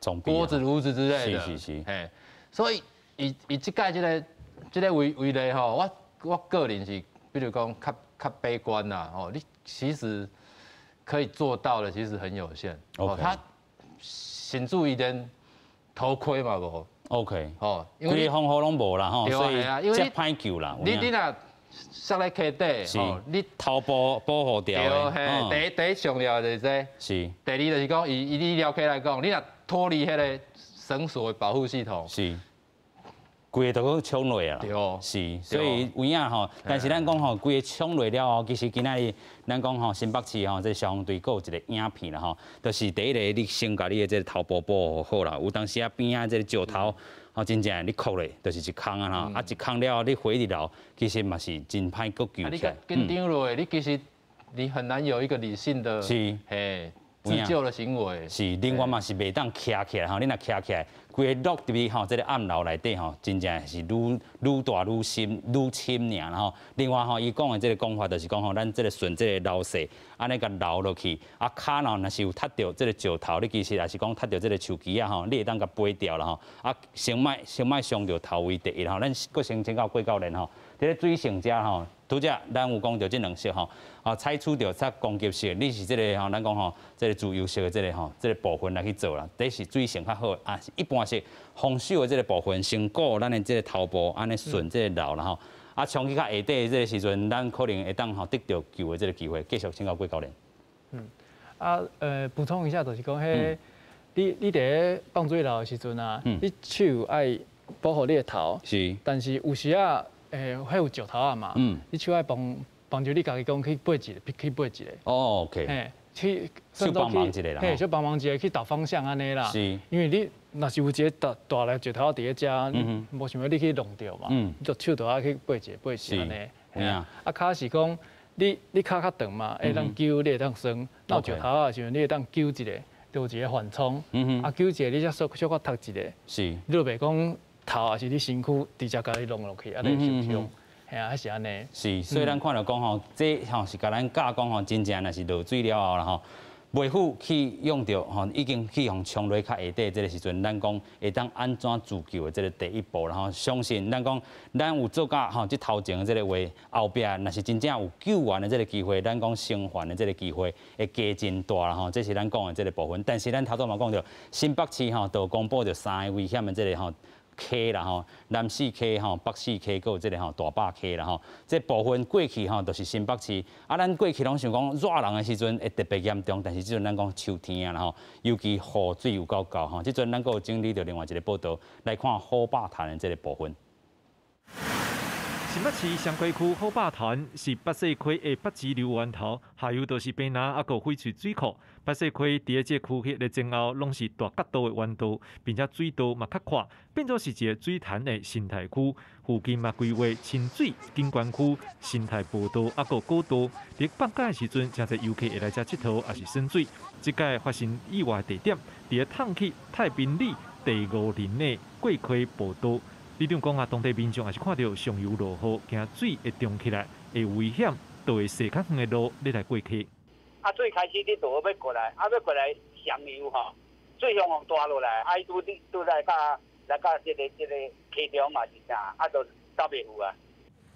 鍋子、爐子之類的。嘿，所以以這屆這個為例吼，我個人是，比如講較悲觀啦，吼，你其實可以做到的其實很有限。 他甚至於連頭盔嘛無。 吼，因為防護攏無啦吼，所以才歹救啦。你若摔咧溪底，吼，你頭部保護掉。對，嘿，第一重要就是這。第二就是講，以你寮客來講，你若脫離彼個繩索的保護系統。規个都閣衝落啊！是，所以有影吼。但是咱講吼，規个衝落了後，其實今仔日咱講吼，新北市吼，這消防隊閣有一個影片啦吼，就是第一個，你先共你的這個頭部保護好啦。有當時啊，邊仔這個石頭，吼，真正你磕咧，就是一空啊吼，啊一空了後，你回入來，其實嘛是真歹閣救起來。你緊張落，你其實你很難有一個理性的嘿自救的行為。是，另外嘛是袂當徛起來吼，你若徛起來，規个落入去吼，這個暗流內底吼，真正是愈愈大愈深愈深爾吼。另外吼，伊講的這個講法就是講吼，咱這個順這個流勢，按呢共流落去，啊跤吼若是有踢著這個石頭，你其實也是講踢著這個樹枝仔吼，你會當共飛掉啦吼。啊，先莫傷著頭為第一吼，咱閣先請教郭教練吼，佇咧水性遮吼，拄才咱有講著這兩式吼，啊採取著較攻擊式，你是這個吼，咱講吼，這個自由式的這個吼，這個部分來去做啦，這是水性較好，啊一般是防守的這個部分，先顧咱的這個頭部，按呢順這個流啦吼。啊，衝去較下底的這個時陣，咱可能會當吼得著救的這個機會。繼續請教郭教練。啊，補充一下，就是講，彼你佇咧放水流的時陣啊，你手愛保護你的頭，但是有時啊，彼有石頭仔嘛，你手愛幫幫助你家己講去背一个，去背一个。哦，OK。嘿，去小幫忙一下啦。嘿，小幫忙一下去導方向按呢啦。因為你若是有一个大大粒石頭佇咧遮，無想欲你去弄著嘛，你就手就愛去背一个背一个按呢。啊，跤是講你跤較長嘛，會當揪，你會當酸。若有石頭仔的時陣，你會當揪一个，就有一个緩衝。啊，揪一个，你才小小可踢一个。你就袂講頭抑是你身軀直接共你弄落去，按呢受傷。嘿啊，彼是按呢。是，所以咱看著講吼，這吼是共咱教講吼，真正若是落水了後啦吼，袂赴去用著吼，已經去予沖落較下底這个時陣，咱講會當按怎自救的這个第一步啦吼。相信咱講，咱有做甲吼，這頭前的這个話，後壁若是真正有救援的這个機會，咱講生還的這个機會會加真大啦吼。這是咱講的這个部分。但是咱頭拄嘛講著，新北市吼就公布著三个危險的這个吼溪啦吼，南勢溪吼、北勢溪，閣有這个吼大霸溪啦吼。這部分過去吼，就是新北市。啊，咱過去攏想講熱人的時陣會特別嚴重，但是這陣咱講秋天啊啦吼，尤其雨水有夠夠吼。這陣咱閣有整理著另外一个報道來看虎霸潭的這个部分。新北市双溪區虎霸潭是北勢溪的北支流源頭，下游就是卑南抑閣翡翠水庫。北勢溪佇咧這個區域的前後，攏是大角度的彎道，並且水道嘛較闊，變做是一個水潭的生態區。附近嘛規劃親水景觀區、生態步道，抑閣古道。佇放假的時陣，誠濟遊客會來遮𨑨迌，抑是耍水。這擺發生意外地點，佇咧桶去太平里第五林的過溪步道。里長講啊，當地民眾也是看著上游落雨，驚水會漲起來，會危險，就會踅較遠的路咧來過溪。啊，水開始你就欲過來，啊，欲過來上游吼，水向往大落來，啊，伊拄拄來到來到這个溪中嘛是啥，啊，就走袂赴啊。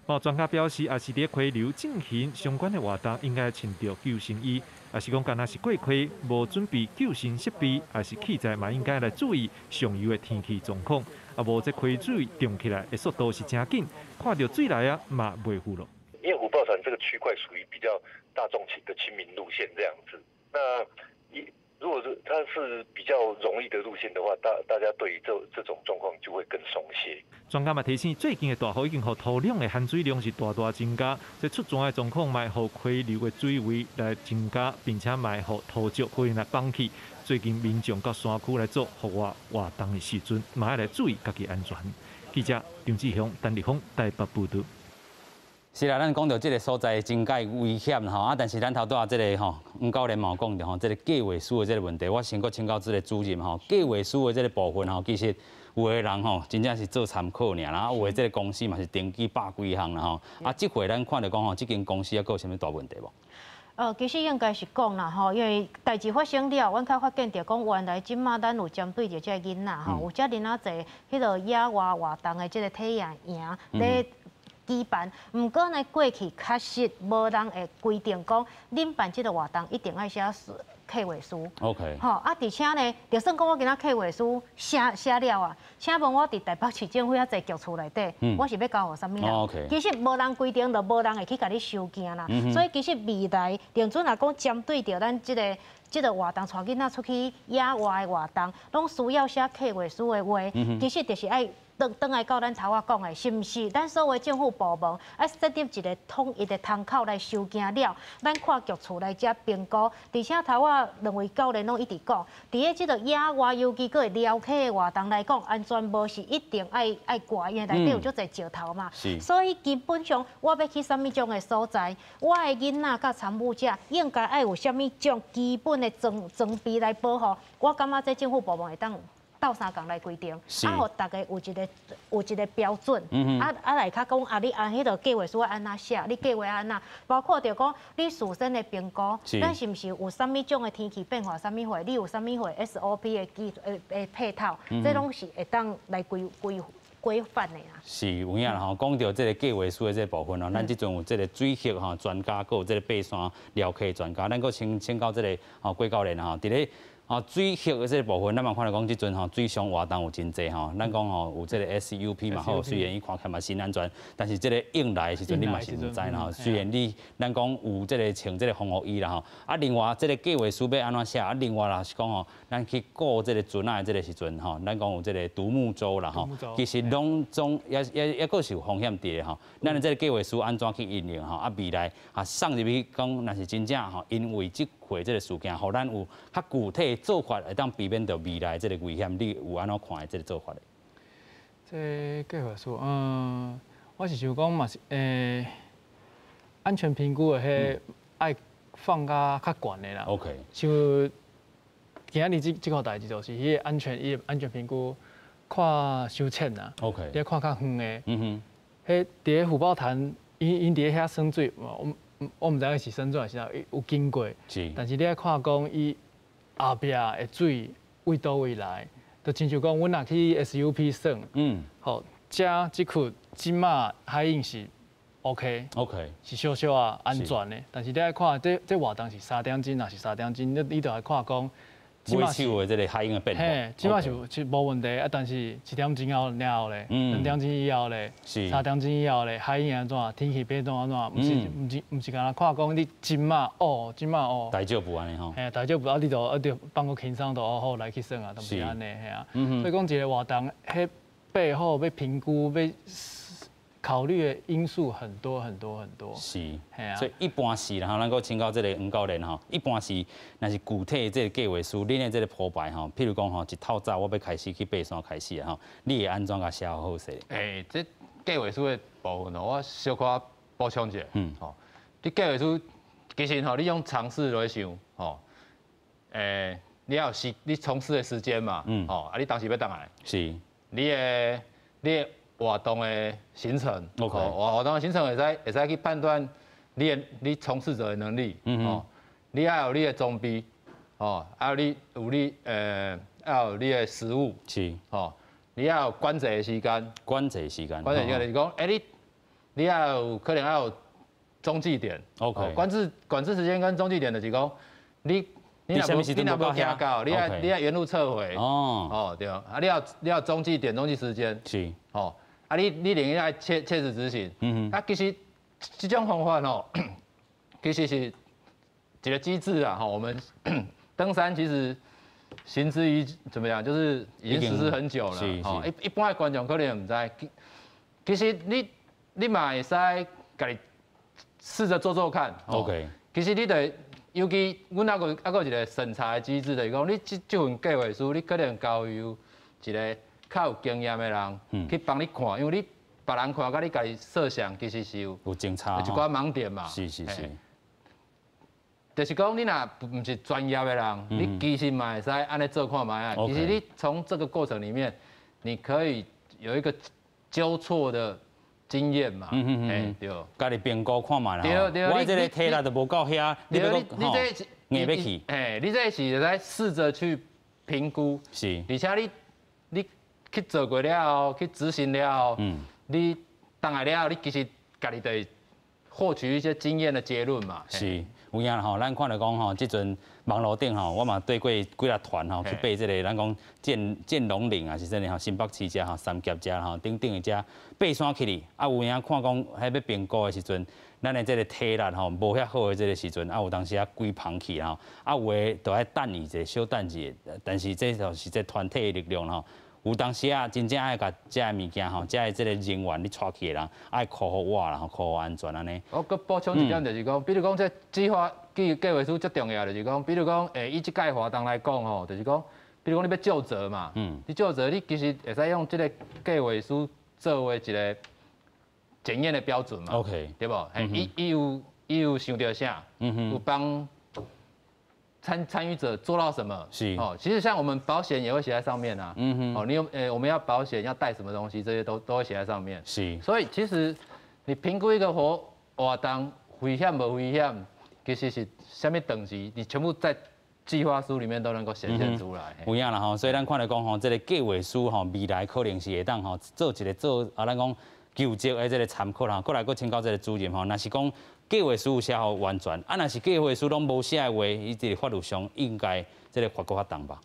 哦，專家表示，也是佇溪流進行相關的活動，應該穿著救生衣。抑是講，敢若是過溪無準備救生設備，抑是器材嘛，應該來注意上游的天氣狀況。啊，無這溪水漲起來的速度是誠緊，看著水來啊嘛袂赴咯。因為虎豹潭這個區塊屬於比較大眾的親民路線這樣子，那一如果是它是比較容易的路線的話，大家對於這種狀況就會更鬆懈。專家嘛提醒，最近的大雨已經予土壤的含水量是大大增加，這出泉的狀況嘛會予溪流的水位來增加，並且嘛會予土石可能來崩去。最近民眾到山區來做戶外活動的時陣，嘛愛來注意家己安全。記者張志雄、陳立峰台北報導。是啦，咱講著這个所在真蓋危險吼，啊，但是咱頭拄仔這个吼，黃教練嘛有講著吼，這个計劃書的這个問題，我先閣請教這个主任吼，計劃書的這个部分吼，其實有的人吼，真正是做參考爾啦，有的這个公司嘛是登記百幾項啦吼，啊，這回咱看著講吼，這間公司抑閣有啥物大問題無？其實應該是講啦吼，因為代誌發生了，阮較發現著講，原來這馬咱有針對著這个囡仔吼，有遮爾仔濟彼个野外活動的這个體驗營咧舉辦，毋過呢，過去確實無人會規定講，恁辦這个活動一定愛寫計劃書。 吼啊，而且呢，就算講我今仔計劃書寫寫了啊，請問我佇台北市政府遐濟局處內底，我是欲交予啥物人？其實無人規定，就無人會去共你收驚啦。所以其實未來，定準若講針對著咱這個活動，帶囡仔出去野外的活動，攏需要寫計劃書的話，其實就是愛轉轉來到咱頭仔講的，是毋是？咱所有政府部門愛設立一個統一的窗口來收件了，咱跨局處來遮評估，而且頭仔兩位教練攏一直講，佇咧這个野外，尤其閣會撩溪的活動來講，安全帽是一定愛愛掛，因為內底有足濟石頭嘛。所以基本上，我欲去啥物種的所在，我的囡仔佮參與者應該愛有啥物種基本的裝裝備來保護。我感覺這政府部門會當鬥相共來規定，啊，予逐家有一個標準，啊啊來較講啊，你按彼个計劃書按怎寫，你計劃按怎，包括著講你事先的評估，咱是毋是有啥物種的天氣變化，啥物貨，你有啥物貨 SOP 的基的配套，這攏是會當來規規規範的啦。是有影啦吼，講著這个計劃書的這個部分哦，咱這陣有這个水域吼專家，閣有這个爬山撩溪專家，咱閣請請教這个吼郭教練吼，佇咧哦，水域的這个部分，咱嘛看著講，這陣吼水上活動有真濟吼，咱講吼有這个 SUP 嘛好，雖然伊看起來嘛真安全，但是這个湧來的時陣你嘛是毋知啦吼。雖然你咱講有這个穿這个防護衣啦吼，啊，另外這个計劃書欲按怎寫？啊，另外啦是講吼，咱去顧這个船仔的這个時陣吼，咱講有這个獨木舟啦吼，其實攏總也也也閣是有風險佇的吼。咱的這个計劃書按怎去應用吼？啊，未來啊送入去講，若是真正吼，因為這回這个事件，予咱有較具體的做法，會當避免著未來這个危險。你有按怎看的這个做法咧？這計劃書，我是想講嘛是，安全評估的彼愛放較較懸的啦。 像今仔日這這個代誌就是彼个安全伊的安全評估看傷淺啦。 你愛看較遠的。彼佇咧虎豹潭，𪜶𪜶佇咧遐耍水，我我毋知影是耍水還是啥，有經過。但是你愛看講伊後壁的水為佗位來，就親像講，阮若去 SUP 耍，好，遮這區這馬海湧是 OK， 是小小仔安全的。但是你愛看這這活動是3點鐘，抑是3點鐘，你你就愛看講。尾手的這个海湧的變化，嘿，這馬是是無問題啊，但是1點鐘後了後咧，2點鐘以後咧，3點鐘以後咧，海湧按怎，天氣變怎按怎，毋是毋是毋是干焦看講你這馬哦，這馬哦，大少部按呢吼，嘿，大少部啊，你就啊就放閣輕鬆就好好來去耍啊，都毋是按呢，嘿啊，所以講一个活動，彼背後欲評估欲考慮的因素很多很多很多。是，所以一般是啦，咱閣請教這个黃教練吼，一般是，若是具體這个計劃書，恁的這个鋪排吼，譬如講吼，一透早我欲開始去爬山開始啊吼，你會按怎共寫好勢？欸，這計劃書的部分哦，我小可補充一下。吼，你計劃書其實吼，你用常識來想吼，欸，你要有時，你從事的時間嘛，吼，啊，你當時欲轉來，你的你的活動的行程， 活活動的行程會使會使去判斷你的你從事者的能力，哦，你愛有你的裝備，哦，還有你有你愛有你的食物，哦，你愛有管制的時間，管制時間，管制時間就是講，欸你你愛有可能愛有中繼點管制管制時間跟中繼點就是講，你你若無你若無行到，你愛你愛原路撤回，哦哦對，啊你要你要中繼點中繼時間，哦。啊你你另愛切切實執行，啊其實這種方法吼，其實是一個機制啊，吼，我們登山其實行之於怎麼樣，就是已經實施很久了，吼，一一般的觀眾可能毋知，其實你你嘛會使家己試著做做看其實你得，尤其阮猶閣猶閣有一個審查的機制，就是講你這這份計劃書，你可能交由一個較有經驗的人去幫你看，因為你別人看佮你家己設想，其實是有有真差，有一寡盲點嘛。就是講，你若毋是專業的人，你其實嘛會使按呢做看覓啊。其實你從這個過程裡面，你可以有一個糾錯的經驗嘛。對。家己評估看覓啦。對對。我這个體力就無夠遐，你你這硬欲去。欸，你這是會使試著去評估。而且你你去做過了後，去執行了後，你轉來了後，你其實家己就會獲取一些經驗的結論嘛。是，有影吼，咱看著講吼，這陣網路頂吼，我嘛綴過幾若團吼去爬這个，咱講劍劍龍嶺啊，是啥物吼，新北市遮吼，三峽遮吼，等等的遮爬山去哩，啊有影看講，彼欲評估的時陣，咱的這个體力吼無遐好的這个時陣，啊有當時啊規棚去吼，啊有的就愛等伊者，小等一下，但是這就是這團體的力量吼。有當時啊，真正愛共遮的物件吼，遮的這个人員你帶去的人，愛顧予倚啦，吼，顧予安全按呢。我閣補充一點，就是講，比如講這計劃計計劃書最重要，就是講，比如講，欸，以這屆活動來講吼，就是講，比如講你欲究責嘛，你究責，你其實會使用這个計劃書作為一個檢驗的標準嘛對無？嘿，伊伊有伊有想著啥？有幫參參與者做到什麼？哦，其實像我們保險也會寫在上面啊。哦，你有欸，我們要保險要帶什麼東西，這些都都會寫在上面。所以其實你評估一個活活動危險無危險，其實是啥物等級，你全部在計劃書裡面都能夠顯現出來。有影啦吼，所以咱看來講吼，這个計劃書吼，未來可能是會當吼做一個做啊，咱講求職的這个參考啦。過來閣請教這个主任吼，若是講計劃書有寫予完全，啊，若是計劃書攏無寫的話，伊這个法律上應該這這个法閣較重吧？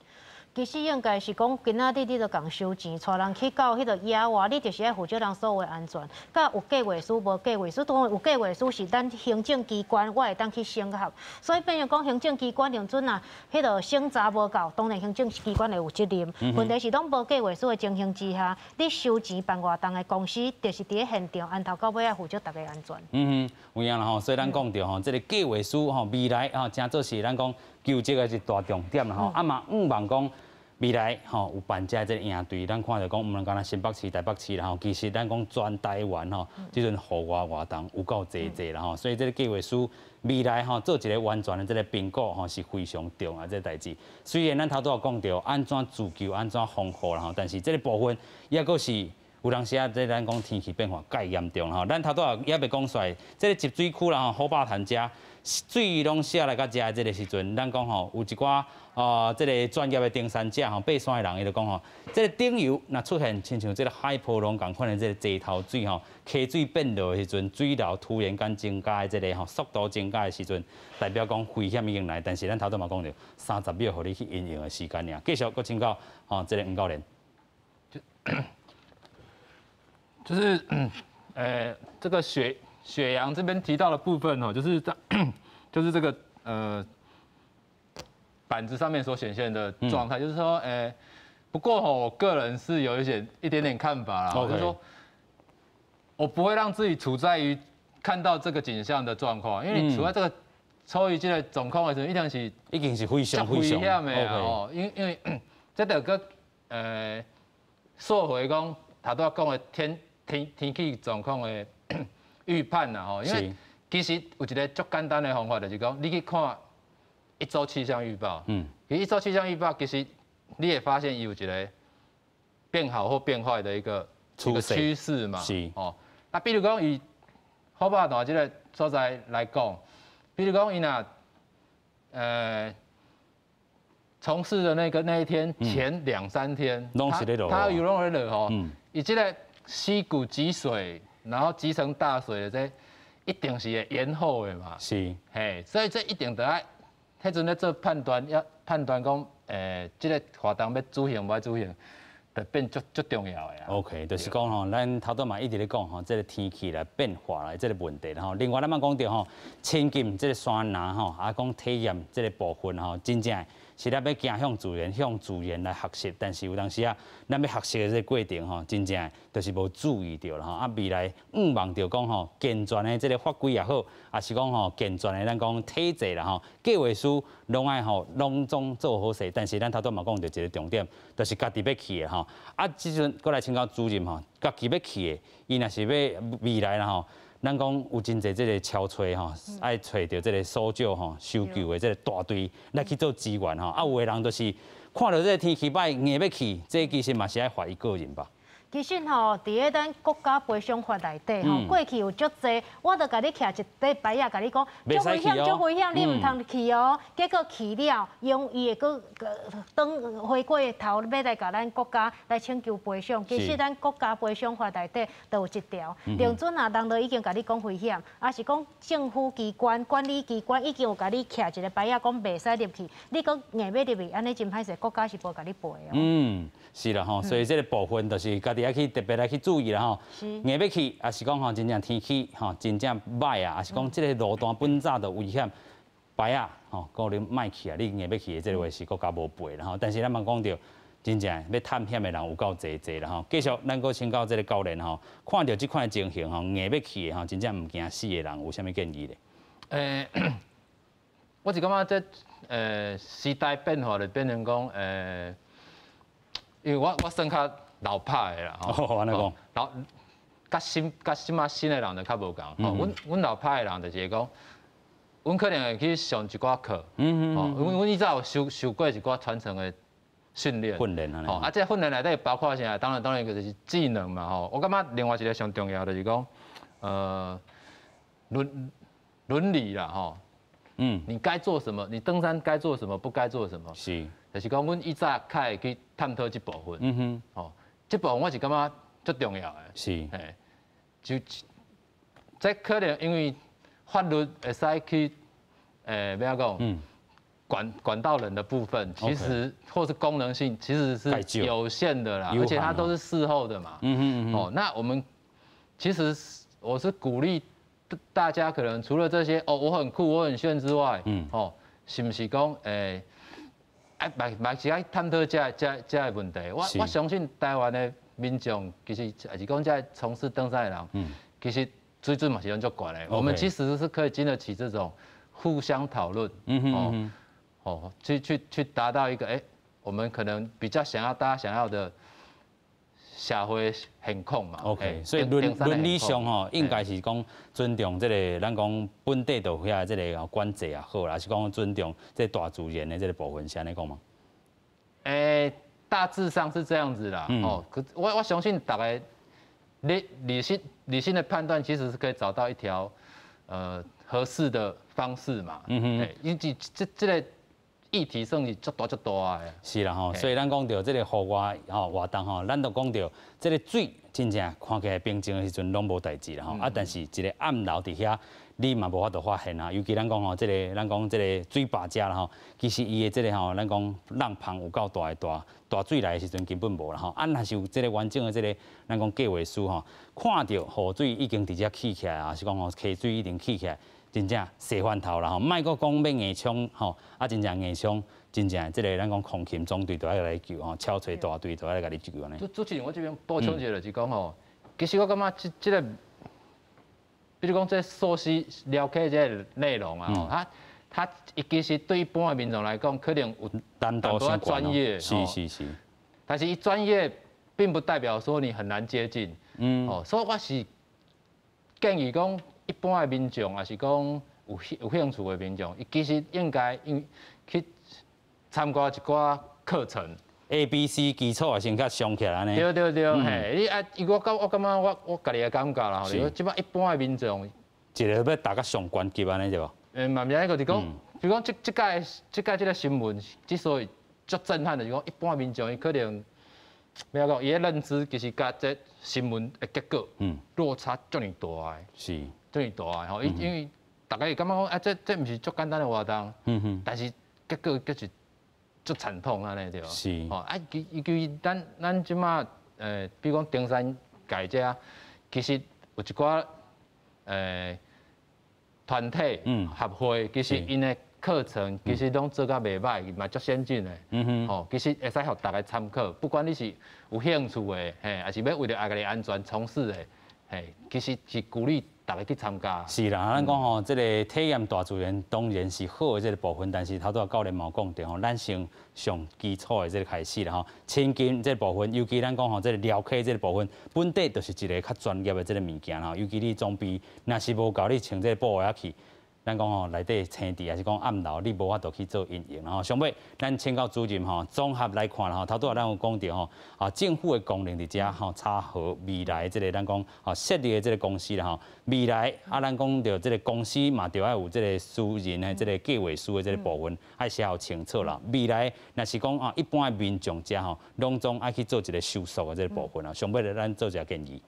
其實應該是講，今仔日你著共收錢，帶人去到彼个野外，你就是愛負責人所有的安全。佮有計劃書無計劃書，當然有計劃書是咱行政機關，我會當去審核。所以變成講行政機關認準啊，彼个審查無夠，當然行政機關會有責任。問題是攏無計劃書的情形之下，你收錢辦活動的公司，就是佇咧現場，由頭到尾愛負責逐家安全。嗯哼，有影啦吼，所以咱講著吼，這个計劃書吼，未來吼，誠做是咱講求職的一大重點啦吼，啊嘛，向望講未來吼有辦這這个營隊，咱看著講，毋能干焦新北市、台北市啦吼，其實咱講全台灣吼，這陣戶外活動有夠濟濟啦吼，所以這个計劃書未來吼做一个完全的這个評估吼是非常重要這个代誌。雖然咱頭拄仔講著按怎自救、按怎防護啦吼，但是這个部分抑閣是有當時啊，這咱講天氣變化蓋嚴重吼，咱頭拄仔猶未講出來，這个集水區啦吼，虎霸潭遮水攏瀉來到遮的這个時陣，咱講吼有一寡啊，這个專業的登山者吼，爬山的人伊就講吼，這个頂游若出現親像這个海波浪仝款的這个齊頭水吼，溪水變落的時陣，水流突然間增加的這个吼速度增加的時陣，代表講危險已經來。但是咱頭拄嘛講著，30秒予你去因應的時間爾。繼續閣請教吼，這个黃教練。就是，這個雪陽這邊提到的部分哦，就是在，就是這個板子上面所顯現的狀態，就是說，不過吼，我個人是有一些一點點看法啦，就是說，我不會讓自己處在於看到這個景象的狀況，因為你處在這個處於這個狀況的時候，一定是已經是非常非常危險的哦，因為這著閣溯回講頭拄仔講的天氣狀況的預判啦吼，因為其實有一個足簡單的方法，就是講你去看一周氣象預報，其實一周氣象預報其實你會發現伊有一個變好或變壞的一個趨勢嘛，哦。啊，比如講以虎霸潭這個所在來講，比如講伊若從事的那一天前兩三天，它有攏咧落雨，伊這個溪谷積水，然後積成大水的這一定是會延後的嘛。嘿，所以這一定得愛，彼陣咧做判斷，要判斷講，這個活動欲舉行無欲舉行，就變足足重要的啊。 OK，就是講吼，咱頭拄嘛一直咧講吼，這個天氣來變化來這個問題吼。另外咱嘛講著吼，親近這個山林吼，啊講體驗這個部分吼，真正是咱欲走向自然，向自然來學習。但是有當時啊，咱欲學習的這個過程吼，真正就是無注意著啦吼。啊，未來向望著講吼，健全的這個法規也好，抑是講吼健全的咱講體制啦吼，計劃書攏愛吼攏總做好勢。但是咱頭拄嘛講著一個重點，就是家己欲去的吼。啊，這陣閣來請教主任吼，家己欲去的，伊若是欲未來啦吼。咱講有真濟這個超揣吼，愛揣著這個搜救吼、搜救的這個大隊來去做支援吼。啊，有的人就是看著這個天氣歹，硬欲去，這其實嘛是愛罰伊個人吧。其實吼，佇咧咱國家賠償法內底吼，過去有足濟，我著共你徛一塊牌仔，共你講，足危險，足危險，你毋通去哦。結果去了，因伊會閣轉回過頭，欲來共咱國家來請求賠償。其實咱國家賠償法內底都有這條，認準啊，人都已經共你講危險，抑是講政府機關、管理機關已經有共你徛一個牌仔，講袂使入去，你閣硬欲入去，按呢真歹勢，國家是無共你賠哦。嗯，是啦吼，所以這個部分就是家己愛去特別來去注意啦吼，硬欲去，抑是講吼真正天氣吼真正歹啊，抑是講這個路段本早就危險，牌仔吼可能莫去啊，你硬欲去的這個話是國家無賠啦吼。但是咱嘛講著，真正欲探險的人有夠濟濟啦吼。繼續，咱閣請教這個教練吼，看著這款的情形吼，硬欲去的吼，真正毋驚死的人有啥物建議咧？我是感覺這時代變化就變成講因為我算較老派的啦，吼，按呢講，老，佮新佮這馬新的人就較無仝，吼，阮老派的人就是講，阮可能會去上一寡課，吼，阮以前有受過一寡傳承的訓練，訓練吼，啊，這訓練內底包括啥？當然就是技能嘛，吼。我感覺另外一個上重要就是講，倫理啦，吼，你該做什麼？你登山該做什麼？不該做什麼？就是講，阮以早較會去探討這部分，吼，這部分我是感覺足重要的。嘿，就這可能因為法律會使去，欲按怎講？管道人的部分，其实或是功能性其实是有限的啦，而且它都是事后的嘛。哦，那我们其实我是鼓励大家，可能除了这些哦，我很酷，我很炫之外，哦，是毋是讲欸，哎，嘛是爱探讨这个问题。我相信台湾的民众其实也是讲这从事登山的人，其实水准嘛是拢足悬的。我们其实是可以经得起这种互相讨论，哦。哦，去达到一个欸，我们可能比较想要大家想要的社会现况嘛。 OK，所以伦理上吼，应该是讲尊重這个咱講本地就遐這个管制也好啦，還是講尊重這大自然的這個部分，是按呢講嗎？欸，大致上是這樣子啦。哦，可我相信大家理理性的判斷，其實是可以找到一條合適的方式嘛。因為這個議題算是足大足大的。是啦吼，所以咱講著這個戶外吼活動吼，咱都講著這個水真正看起來平靜的時陣攏無代誌啦吼，啊，但是一個暗流佇遐，你嘛無法度發現啊。尤其咱講吼，這個咱講這個水壩遮啦吼，其實伊的這個吼，咱講浪旁有夠大的大大水來的時陣根本無啦吼。啊，若是有這個完整的這個咱講計劃書吼，看著雨水已經佇遮起起來啊，是講吼溪水已經起起來。真正洗翻頭啦吼，莫閣講欲硬衝吼，啊，真正硬衝，真正這個咱講空勤總隊都愛來救吼，超揣大隊都愛來共你救按呢。主持人，我這邊補充一下，就是講吼，其實我感覺這個，比如講這溯溪寮溪這個內容啊，吼，它其實對一般的民眾來講，可能有難度較專業，但是伊專業並不代表說你很難接近，哦，所以我是建議講。一般的民眾，也是講有興趣的民眾，伊其實應該應去參加一寡課程。 A、B、C 基礎也先較上起來按呢。對對對，嘿，你啊，我感覺我家己的感覺啦，吼，這擺一般的民眾，一個欲達到上懸級按呢對無？欸，嘛毋是按呢個，就是講，比如講，這屆這個新聞之所以足震撼，就是講一般民眾伊可能，欲講，伊的認知其實佮這新聞的結果，落差遮爾大的。遮爾大的吼，因為大家會感覺講啊，這毋是足簡單的活動，但是結果卻是足慘痛按呢對無？吼啊，其咱這馬比如講登山界這，其實有一寡團體、協會，其實𪜶的課程其實攏做甲袂䆀，嘛足先進的。吼，其實會使予大家參考，不管你是有興趣的，嘿，還是欲為著家己安全從事的，嘿，其實是鼓勵大家去參加。是啦，咱講吼，這個體驗大自然當然是好的這個部分，但是頭拄仔教練嘛有講著吼，咱先上基礎的這個開始啦吼，親近這個部分，尤其咱講吼，這個寮溪這個部分，本底就是一個較專業的這個物件吼，尤其你裝備若是無夠，你穿這個布鞋去。咱講吼，內底青池，還是講暗流，你無法度去做應用。吼，上尾咱請教主任吼，綜合來看吼，頭拄仔咱有講著吼，啊，政府的功能佇遮吼，查核未來這個咱講吼設立的這個公司啦吼，未來啊，咱講著這個公司嘛，著愛有這個私人的這個計劃書的這個部分，愛寫好清楚啦。未來若是講啊，一般的民眾遮吼，攏總愛去做一個搜索的這個部分啊。上尾咧，咱做一個建議。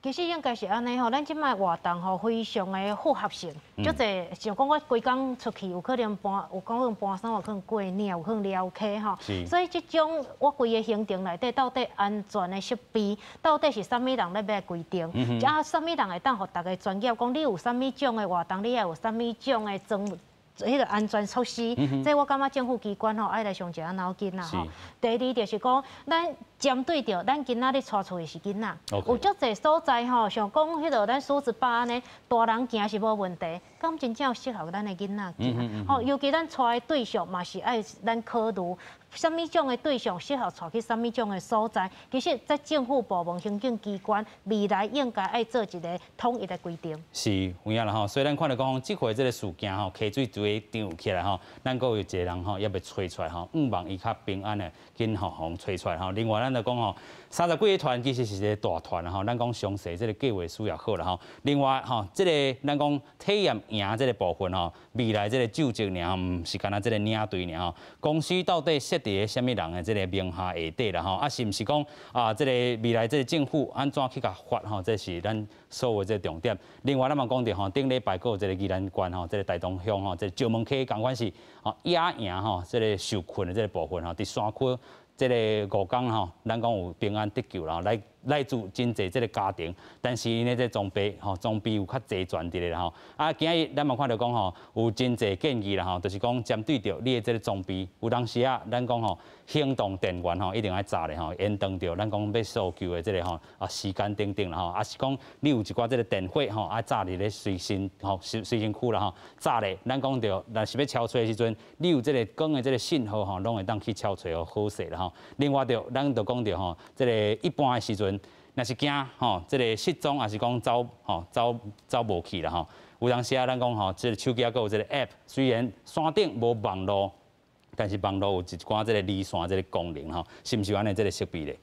其實應該是按呢吼，咱這擺活動吼非常的複合性，足濟像講我規工出去，有可能搬，有可能搬山，有可能過嶺，有可能寮溪吼。所以這種我規个行程內底到底安全的設備，到底是啥物人咧欲來規定？啊，啥物人會當予逐个專業講，你有啥物種的活動，你愛有啥物種的裝。彼個安全措施，這我感覺政府機關吼愛來傷一下腦筋啦吼。第二就是講，咱針對著咱囡仔咧帶出去是囡仔，有足濟所在吼，像講彼個咱梳子壩按呢，大人行是無問題，敢真正有適合咱的囡仔行？吼，尤其咱帶的對象嘛是愛咱考慮，啥物種的對象適合帶去啥物種的所在。其實，在政府部門、行政機關未來應該愛做一個統一的規定。是有影啦吼，所以咱看著講，這回這個事件吼，溪水水漲起來吼，咱閣有一個人吼，猶未揣出來吼，向望伊較平安的緊吼，予揣出來吼。另外，咱就講吼，30幾个團其實是一個大團吼，咱講詳細這個計劃書也好啦吼。另外吼，這個咱講體驗营這个部分吼，未来這个就職爾，毋是干焦這个領隊爾吼。公司到底設佇啥物人的這个名下下底啦吼？啊，是毋是講啊？這个未來這个政府按怎去共罰吼？這是咱所有這个重點。另外，咱嘛講著吼，頂禮拜閣有這个宜蘭縣吼，這个大同鄉吼，這个石門溪仝款是吼野營吼，這个受困的這个部分吼，佇山區這个5工吼，咱講有平安得救啦，來自真濟這个家庭，但是𪜶的這裝備吼，裝備有較齊全佇咧啦吼。啊，今日咱嘛看著講吼，有真濟建議啦吼，就是講針對著你的這个裝備，有當時啊，咱講吼，行動電源吼，一定愛插咧吼，延長著咱講欲搜救的這个吼啊時間等等啦吼，啊是講你有一寡這个電火吼，愛插佇咧隨身吼隨隨身區啦吼，插咧，咱講著，若是欲敲揣的時陣，你有這个光的這个信號吼，攏會當去敲揣予好勢啦吼。另外著，咱就講著吼，這个一般的時陣，若是驚吼，這个失蹤，抑是講走吼走走無去啦吼。有當時啊，咱講吼，這个手機猶閣有這个 App，雖然山頂無網路，但是網路有一寡這个離線這个功能吼，是毋是按呢這个設備咧？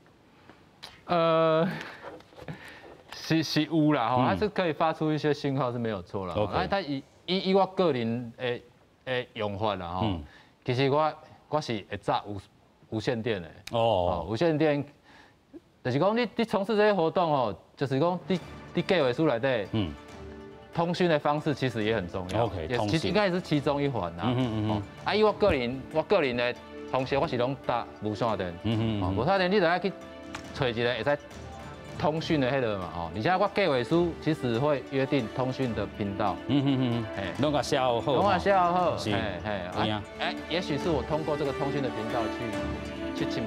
是有啦吼，它是可以發出一些信號是沒有錯啦。啊，但以我個人的用法啦吼，其實我是會插無線電的。哦。無線電，就是講你從事這些活動哦，就是講你計劃書內底，通訊的方式其實也很重要。 OK，其實應該也是其中一環啦。啊，以我個人的方式，我是攏搭無線電。無線電你就愛去揣一个會使通訊的彼个嘛，哦，而且我計劃書其實會約定通訊的頻道。攏共寫好。攏共寫好。是。嘿，啊，哎，也許是我通過這個通訊的頻道去請。